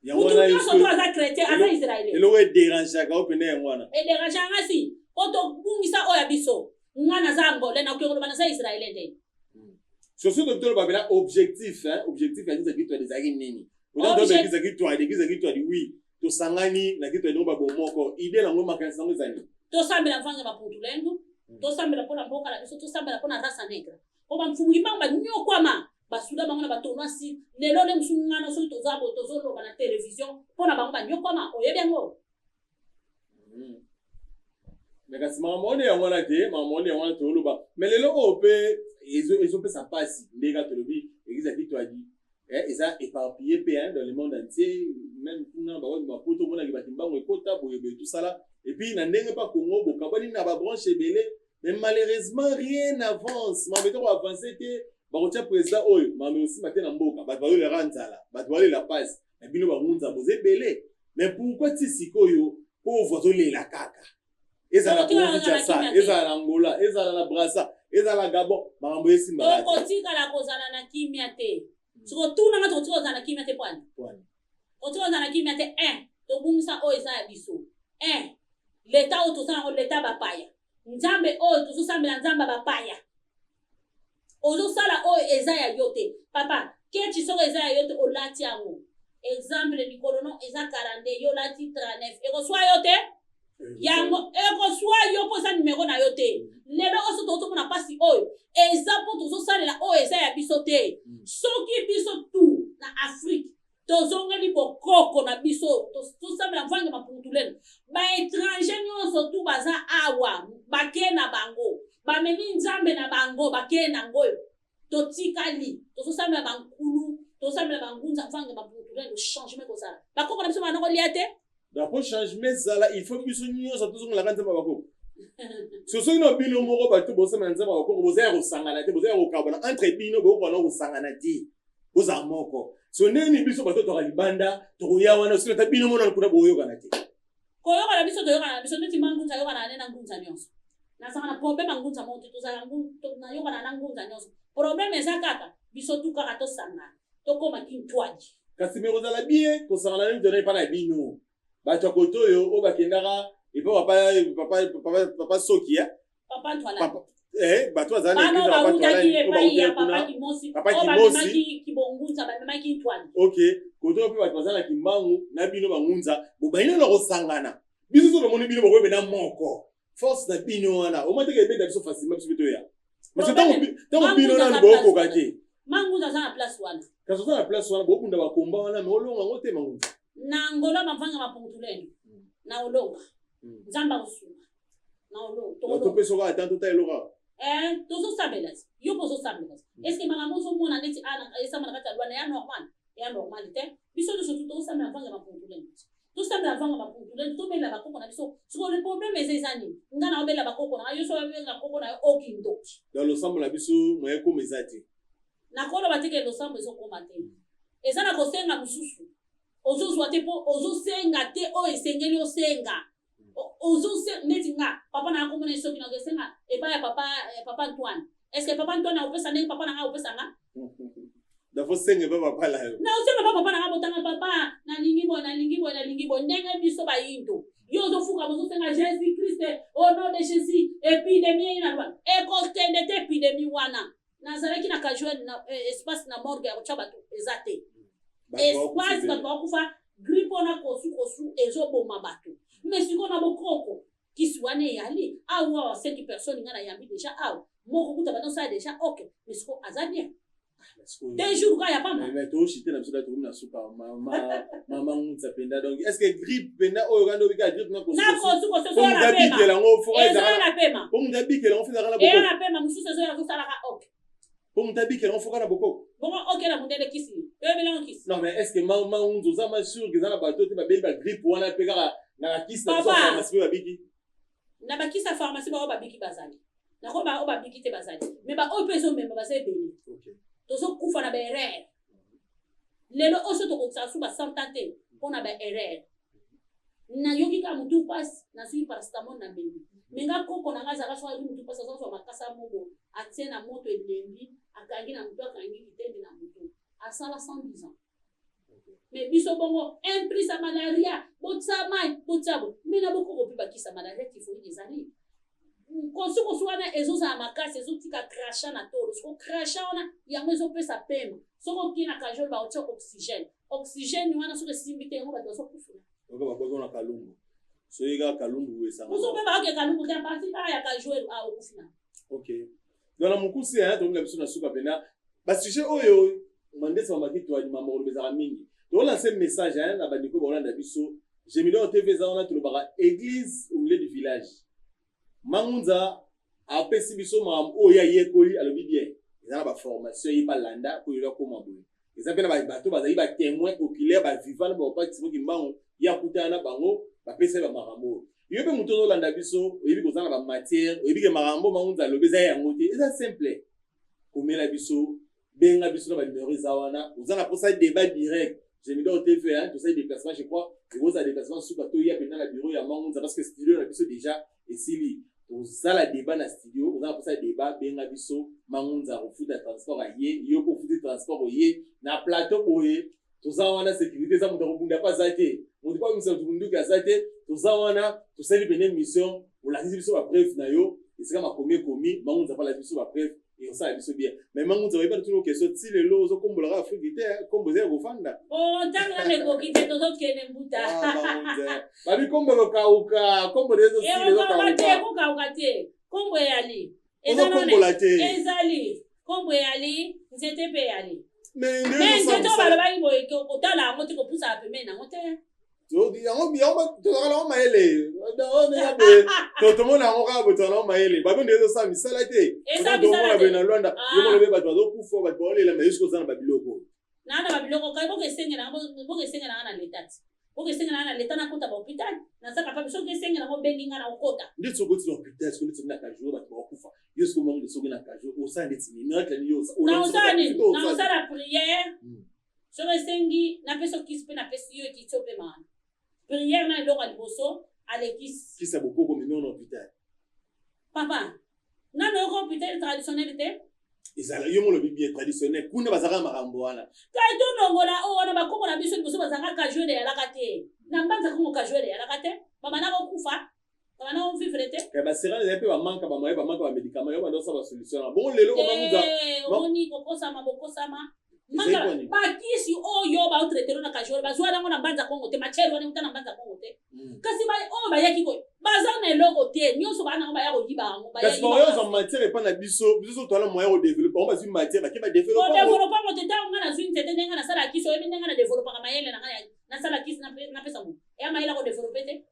[SPEAKER 2] Yango
[SPEAKER 1] Mutu
[SPEAKER 2] wana
[SPEAKER 1] nyonso to aza chrétien aza israelien.
[SPEAKER 2] Eloko ederangeaka yo pene yango wana.
[SPEAKER 1] Ederangeaka nga si po tobungisa oyo ya biso. Nga naza angolais nakoki koloba naza israelien te.
[SPEAKER 2] Surtout to toloba pena objectif hein, objectif ya Eglise ya Kitwadi ezalaki nini? Oza to Eglise ya Kitwadi, Eglise ya Kitwadi oui. Tosangani na Kitwadi ngo ba bomoko. Idée nango makanisi nango ezali.
[SPEAKER 1] Tosambela mvanga ba puntulendu, tosambela pona mboka na biso, tosambela pona race negra. Po ba mfumu kimbangu ba nyokwama, ba suda bango na ba tonwasi, lelo nde mosusu ngana soki toza boye tozoloba na television pona bango ba nyokwama, oyebi yango?
[SPEAKER 2] Mais kasi makambo wana yango wana te, makambo wana yango wana toloba. Mais lelo oyo pe ezopesa pasi ndenge kaka tolobi eglise ya Kitwadi eza éparpillé pe hein, dans le monde entier, même kuna ba ba poto omonaki ba kimbangu ekota boye boye tout ça là. Et puis na ndenge pa Congo bokabwani na ba branche ebele, mais malheureusement rien n'avance. Makambo eza ko avancer te, bakotia président oyo makambo ekosimba te na mboka, bato bazolelaka nzala, bato bazolela pasi, na bino bangunza boza ebele. Mais pourquoi ti sikoyo pauvre azolela kaka? Ezala na Congo Kinshasa, ezala na Angola, ezala na Brazza, ezala na Gabon, makambo esimbaka te.
[SPEAKER 1] Tokotikala kozala na kimia te. Siko tuna nga tokotikala kozala na kimia te pwani?
[SPEAKER 2] Pwani.
[SPEAKER 1] Tokotikala kozala na kimia te un, tobungisa oyo eza ya biso. Un, l'etat oyo toza nango l'etat bapaya. Nzambe oyo tozosambela Nzambe ya bapaya. Ozosala oyo eza ya yo te. Papa, kechi soki eza ya yo te olati yango. Exemple likolo no eza 42 yo olati 39 ekoswa yo te? Yango ekoswa yo mpo eza numero na yo te. Lelo oyo soki tozomona pasi oyo eza mpo tozosalela oyo eza ya biso te. Soki biso tout na Afrique tozongeli bokoko na biso, tosambela mvange mapuntulelo, ba étranger nyonso tu baza awa bake na bango, bamemi nzambe na bango bake na ngoyo, totikali tozosambela bankulu, tozosambela bangunza mvange mapuntulelo, changement ekozala. Bakoko na biso bana kolia te.
[SPEAKER 2] Donc po changement ezala, il faut biso nyonso tozongelaka nzambe ya bakoko. So soki na bino moko bato bosambela nzambe ya bakoko, boza ya kosangana te, boza ya kokabwana entre bino, bokokana kosangana te, bozala moko. So ndenge nini biso bato toka libanda tokoya wana soki ata bino mona kuna boyokana te?
[SPEAKER 1] Koyokana biso toyokana na biso neti mangunza ayokana na ne na ngunza nyonso. Nazalaka na problème ya ngunza moko te, tozala nayokana na ngunza nyonso. Problème eza kaka biso tu kaka tosangana, tokoma kintwadi.
[SPEAKER 2] Kasi me kozala bien kosangana nini tona epa na bino bato ya kote oyo oyo bakendaka epa papa papa papa papa soki eh?
[SPEAKER 1] Papa Ntwala.
[SPEAKER 2] Papa eh, bato bazala na
[SPEAKER 1] Bana
[SPEAKER 2] eglise ya papa
[SPEAKER 1] bawutaki
[SPEAKER 2] Ntwala oyo
[SPEAKER 1] epai ya
[SPEAKER 2] bawutaki kuna
[SPEAKER 1] papa Kimosi,
[SPEAKER 2] Papa
[SPEAKER 1] oyo
[SPEAKER 2] Kimosi.
[SPEAKER 1] bamemaki Kibongunza, bamemaki Ntwala.
[SPEAKER 2] Ok, kote oyo mpe bato baza na Kimbangu na bino bangunza bobandi nano kosangana. Biso so tomoni bino bokomi pena moko force na bino wana omoni teke ebenda biso facilement biso mpe toya parce que ntango ntango bino
[SPEAKER 1] Mangunza
[SPEAKER 2] nanu
[SPEAKER 1] aza place
[SPEAKER 2] bokoka
[SPEAKER 1] wana.
[SPEAKER 2] te.
[SPEAKER 1] Mangunza aza na place wana.
[SPEAKER 2] Kasi oza na place wana bobunda bakomba wana me olonga yango te Mangunza.
[SPEAKER 1] Na Angola bamvanga mapungutulendo. Na olonga. Nzambe akosunga. Na olonga.
[SPEAKER 2] Donc topesa kaka ata tota eloko.
[SPEAKER 1] Eh, tozosambela ti. Yo mpe ozosambela ti. Est-ce que makambo ozomona neti ana esama na kati ya lwana ya normal? Ya normal te. Biso nyonso tu tozosambela mvanga mapungutulendo. Tosambela mvanga mapungutulendo, tobelela bakoko na biso. Sikoyo le problème eza eza nini? Nga na obelela bakoko na nga, yo so obelela koko na yo okindoki.
[SPEAKER 2] Donc losambo na biso moyen ekoma eza te.
[SPEAKER 1] Nakoloba te ke losambo ezokoma te. Eza na kosenga mosusu. Ozozwa te po ozosenga te oyo esengeli osenga. Ozose neti nga papa na komona soki na kosenga epai ya papa papa Antoine. Est-ce que papa Antoine akopesa ndenge papa na nga akopesa nga?
[SPEAKER 2] Donc faut senga epai papa na yo.
[SPEAKER 1] Na osenga pa papa na nga botanga papa nalingi boye nalingi boye nalingi boye ndenge biso bayindo. Yo ozofuka bozosenga Jésus Christ au nom de Jésus épidémie na lwa. Ekokende te épidémie wana. Nazalaki na casuel na espace na morgue ya kotia bato eza te. Espace bato bakufa grippe wana kosu kosu ezoboma bato. Mais sikoyo na bokoko kisi wana eyali awa awa 5 personnes nga nayambi deja awa moko kuta banda osala deja ok mais sikoyo aza bien. 2 jours kaka ya pamba.
[SPEAKER 2] Mais toshite na biso da tokomi na suka mama mama Ngunza penda donc est-ce que grippe penda oyo kanda obika grippe na kosu
[SPEAKER 1] Na kosu kosu
[SPEAKER 2] po
[SPEAKER 1] ezoya
[SPEAKER 2] moto
[SPEAKER 1] na pema.
[SPEAKER 2] abikela yango fo
[SPEAKER 1] Ezoya
[SPEAKER 2] ezala
[SPEAKER 1] na pema.
[SPEAKER 2] po moto abikela yango fo ezalaka na
[SPEAKER 1] Eya
[SPEAKER 2] bokoko.
[SPEAKER 1] na pema mosusu ezoya azosalaka ok.
[SPEAKER 2] Po moto abikela yango fo kaka na bokoko.
[SPEAKER 1] Bongo ok na mondele kisi. Oyebela yango kisi.
[SPEAKER 2] Non mais est-ce que mama Ngunza oza ma sûr que eza na bato te babeli ba grippe wana pe kaka na bakisi na biso ya
[SPEAKER 1] Papa.
[SPEAKER 2] pharmacie pe babiki?
[SPEAKER 1] Na bakisi ya pharmacie ba oyo babiki bazali. Nako ba oyo babiki te bazali. Mais ba oyo pe ezomema baza ebele.
[SPEAKER 2] Okay.
[SPEAKER 1] Tozokufa na ba erreur. Lelo oyo so tokokisaka su ba 100 ans te mpona ba erreur. Nayoki kaka mutu mpasi, nazwi paracetamol na meli. Mais nga koko na nga azalaka soki ayoki mutu mpasi azozwa makasa moko atie na moto elembi, akangi na mutu, akangi kitendi na mutu. Asala 110 ans. Mais biso bongo un plus ya malaria, botia mai, botia bo. Mais na bokoko mpe bakisa malaria typhoïde ezali. Kosu kosu wana ezozala makasi, ezotika crachat na tolo. Siko crachat wana yango ezopesa pema. Soki okei na cajole baotia oxygène. Oxygène wana soki esimbi te yango bato bazokufuna.
[SPEAKER 2] Oyo babwaki wana Kalumbu. Soki kaka Kalumbu esanga.
[SPEAKER 1] Mosusu mpe baoke Kalumbu te, parti kaka ya cajole a okufuna.
[SPEAKER 2] Ok. Donc na mokuse hein, tokomela biso na suka pena. Ba sujet oyo Mandesa Mamaki Twadi mama koloba ezalaka mingi. Tokolanse message hein, na bandeko bakolanda biso. Gemidor TV eza wana tolobaka église au milieu du village. Mangunza apesi biso makambo oyo ayekoli alobi bien. Eza na ba formation ye balanda po yola koma boye. Eza pe na bato bazali ba témoin oculaire ba vivant na ba papa Simon Kimbangu ya kutana na bango bapesa ye ba makambo oyo. Yo pe moto ozolanda biso oyebi koza na ba matière oyebi ke makambo Mangunza alobi eza yango te eza simple. Komela biso benga biso na ba numéro eza wana oza na posa débat direct. Gemidor TV hein, tosali déplacement je crois ekozala déplacement suka toya mpenza na bureau ya Mangunza parce que studio na biso déjà esili. Tozala débat na studio, oza na posa débat benga biso Mangunza kofuta transport aye, yo ko futi transport oye na plateau boye toza wana sécurité eza moto akobunda pa aza te, moto pa misa munduki aza te, toza wana tosali pene mission olakisi biso ba preuve na yo esika makomi ekomi Mangunza pa alakisi biso ba preuve ekosala biso bien. Mais Mangunza oyeba tuna question ti lelo ozokombolaka Afrique te, kombo eza ya kofanda.
[SPEAKER 1] Oh, ntango nanu ekoki te tozokende mbuta.
[SPEAKER 2] Ah, Mangunza. Babi kombo lokauka, kombo de ezosila
[SPEAKER 1] Ekokauka te,
[SPEAKER 2] ezokauka.
[SPEAKER 1] ekokauka te. Kombo eyali. Eza nanu
[SPEAKER 2] Ozokombola te.
[SPEAKER 1] ezali. Kombo eyali, nzete mpe eyali.
[SPEAKER 2] Mais nde
[SPEAKER 1] Mais
[SPEAKER 2] ezosala
[SPEAKER 1] nzete oyo
[SPEAKER 2] mosala.
[SPEAKER 1] balobaki boye kotala yango te kopusaka pembeni nango te.
[SPEAKER 2] Yango yango tozalaka nango mayele. Oyo ya boye, tomona yango kaka boye tozalaka nango mayele. Babi nde ezosala misala te.
[SPEAKER 1] Eza
[SPEAKER 2] Tomona
[SPEAKER 1] misala
[SPEAKER 2] boye
[SPEAKER 1] te.
[SPEAKER 2] na Luanda, yo moko lobi bato bazokufa, bato baolela, mais yo soki oza na babiloko.
[SPEAKER 1] Na na babiloko kai boke esengela boke esengela nga na leta ti. Boke esengela nga na leta nakota ba hôpital. Nazaka pa soki esengela ngo bengi nga na okota.
[SPEAKER 2] Nde soki oti na hôpital, soki neti na kajo bato bakufa. Yo soki omongi soki na kajo, osala neti nini? Miracle nini yo osala?
[SPEAKER 1] Na osala nini? Na osala prière. Soki esengi napesi yo kisi mpe napesi yo ekiti yo mpe maana. Prière na eloko ya liboso alekisi.
[SPEAKER 2] Kisi ya bokoko memi na hôpital.
[SPEAKER 1] Papa, nano yoka hôpital traditionnel te?
[SPEAKER 2] Ezala yo molobi bien traditionnel kuna bazalaka makambo wana.
[SPEAKER 1] Kai tonongola oyo wana bakoko na biso liboso bazalaka kajuele eyalaka te. Na mbanza kongo kajuele eyalaka te. Babanda kokufa. Babanda kovivre te.
[SPEAKER 2] Kai baserane ezali mpe bamanka bamoye bamanka bamédicament yo banda osala basolution wana. Bongo lelo komanguza.
[SPEAKER 1] Omoni kokosama bokosama. Bakisi oyo baotraitelo na kajuele bazwa yango na mbanza kongo te. Matière wana euta na mbanza kongo te. Kasi oyo bayaki koyo baza na eloko te, nyonso baa nango baya koyiba yango.
[SPEAKER 2] Kasi baoyo ozwa matière epa na biso, biso toala moyen kodeveloppe bango, bazwi matière bake badeveloppe.
[SPEAKER 1] Kodeveloppe yango te. Ntango ngai nazwi nzete, ndenge nasala kisi, oyebi ndenge na developaka mayele na ngai, nasala kisi, napesa moto eya mayele akodeveloppe te.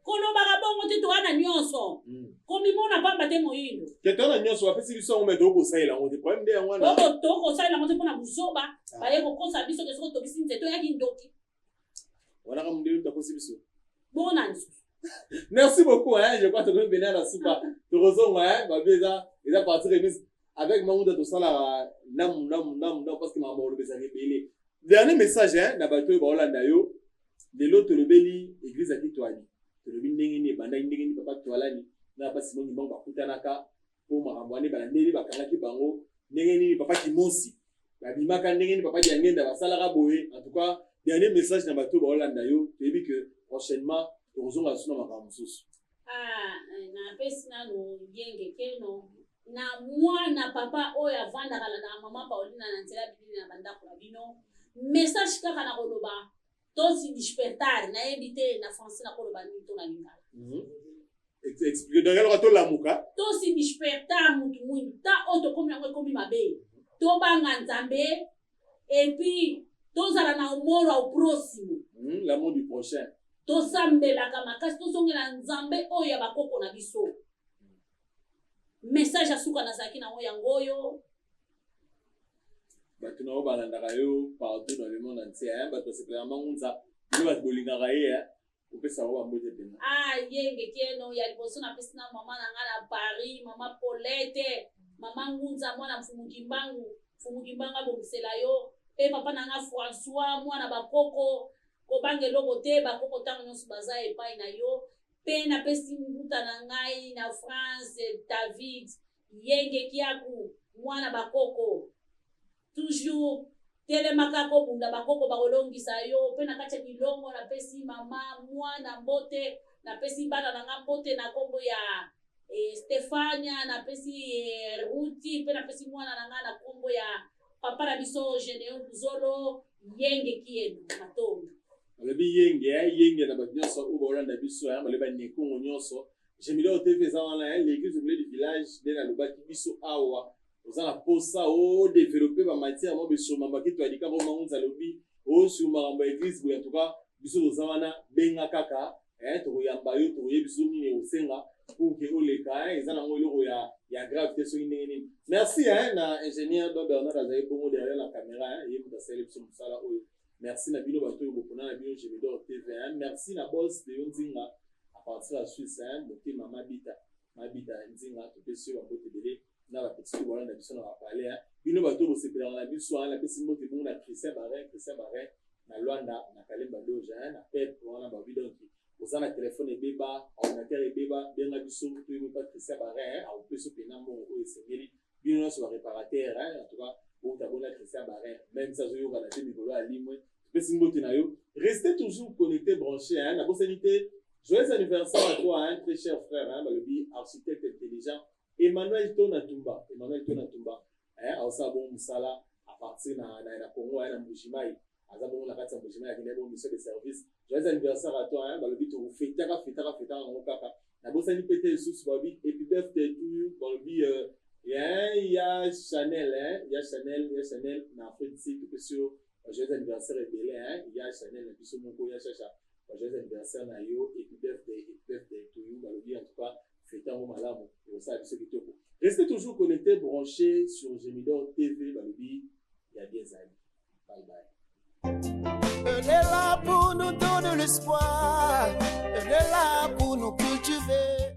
[SPEAKER 1] Kolobaka bongo te, toa na nyonso, komimona pamba te, moyindo.
[SPEAKER 2] Te, toa na nyonso, bapesi biso yango, me tokosalela yango te. Problème nde yango wana.
[SPEAKER 1] Tokosalela yango te mpona buzoba baye kokosa biso ke soki tobisi nzete oyaki ndoki.
[SPEAKER 2] Wana kaka mondele takosi biso.
[SPEAKER 1] Bongo nani lisusu?
[SPEAKER 2] Merci beaucoup, hein. Je crois que tokomi pene na suka. Tokozonga, hein. Babi eza partie remise avec Manguda tosalaka ndamu ndamu ndamu ndamu parce que makambo koloba ezalaka ebele. Dernier message, hein, na bato oyo baolanda yo. Lelo tolobeli église ya Kitwali. Tolobi ndenge nini ebandaki, ndenge nini papa Twalani na papa Simon Kimbangu bakutanaka mpo makambo wana ebanda, ndenge nini bakangaki bango, ndenge nini papa Kimosi babimaka, ndenge nini papa Diangenda basalaka boye. En tout cas, dernier message na bato baolanda yo, toyebi que prochainement tokozonga lisusu na makambo mosusu.
[SPEAKER 1] Ah, napesi nanu yenge keno na mwana papa oyo avandaka na mama Paulina na nzela bilili na bandako na bino. Message kaka na koloba tosi despertar, nayebi te na français nakoloba nini to na lingala.
[SPEAKER 2] Explique donc eloko tolamuka.
[SPEAKER 1] Tosi despertar mutu mwindu ta oyo tokomi yango ekomi mabe. Tobanga Nzambe et puis tozala na amor au próximo.
[SPEAKER 2] L'amour du prochain.
[SPEAKER 1] Tosambelaka makasi, tozongela Nzambe oyo ya bakoko na biso. Message ya suka nazalaki nango yango oyo.
[SPEAKER 2] Bato na oyo balandaka yo partout dans le monde entier, hein, bato basepelaka Mangunza, bino bato bolingaka ye, hein, kopesa bango bambote mpenza.
[SPEAKER 1] Ah, yenge keno ya liboso napesi na mama na nga na Paris, mama Paulette, mama Ngunza, mwana Mfumu Kimbangu, Mfumu Kimbangu abongisela yo, mpe papa na nga François, mwana bakoko, kobanga eloko te, bakoko ntango nyonso baza epai na yo. Mpe napesi mbuta na ngai na France, David Yenge Kiaku, mwana bakoko, toujours telemaka kobunda, bakoko bakolongisa yo. Mpe na kati ya milongo napesi mama mwana mbote, napesi bana na nga mbote na nkombo ya Stefania, napesi Ruti, mpe napesi mwana na nga na nkombo ya papa na biso Geneon Luzolo. Yenge Kieno Matonga.
[SPEAKER 2] Balobi yenge, yenge na bato nyonso oyo baolanda biso, balobi banekongo nyonso. Gemidor TV eza wana, l'église au milieu du village, nde nalobaki biso awa oza na posa o développer ba matière mo biso mamba kitu alika bo Mangunza alobi o sur makambo ya église boye. En tout cas, biso toza wana, benga kaka, hein, tokoyamba yo, tokoyebi biso nini osenga pour que oleka, hein, eza nango eloko ya grave te soki ndenge nini. Merci, hein, na ingénieur Don Bernard azali bongo derrière la caméra, hein, ye moto asaleli biso mosala oyo. Merci na bino bato oyo bopona na bino Gemidor TV, hein. Merci na boss de yo Nzinga à partir ya Suisse, hein, motema Mabita, Mabita Nzinga, topesi yo bambote ebele na bapeti oyo balanda biso na bapale, hein. Bino bato oyo bosepelaka na biso, hein, napesi mbote bongo na Christian Barin, Christian Barin na Luanda na Kalemba Doge, hein, na Pep wana babi. Donc oza na telefone ebeba, ordinateur ebeba, benga biso toyebi pa Christian Barin, hein, akopesa mpena mbongo oyo esengeli. Bino nyonso baréparateur, hein, en tout cas bouta bona Christian Barin, même si azoyokana te mikolo ya limwe, topesi mbote na yo. Restez toujours connecté, branché, hein, nabosani te. Joyeux anniversaire à toi, hein, très cher frère, hein, balobi architecte intelligent Emmanuel Tona Tumba, Emmanuel Tona Tumba, hein, aosala bongo mosala à partir na Congo, hein, na Mbujimayi. Aza bongo na kati ya Mbujimayi, akende bongo mission de service. Joyeux anniversaire à toi, hein, balobi tokofetaka fetaka fetaka yango kaka. Nabosani mpe te lisusu balobi happy birthday to you, balobi ya Chanel, hein, ya Chanel, ya Chanel na Afrique du Sud, topesi yo joyeux anniversaire ebele, hein, ya Chanel na biso moko, ya Chacha, joyeux anniversaire na yo, happy birthday, happy birthday to you. Balobi en tout cas fete yango malamu, ekosala biso kitoko. Restez toujours connecté, branché sur Gemidor TV, balobi ya bien ezali. Bye bye.
[SPEAKER 3] Elle est là pour nous donner l'espoir. Elle est là pour nous cultiver.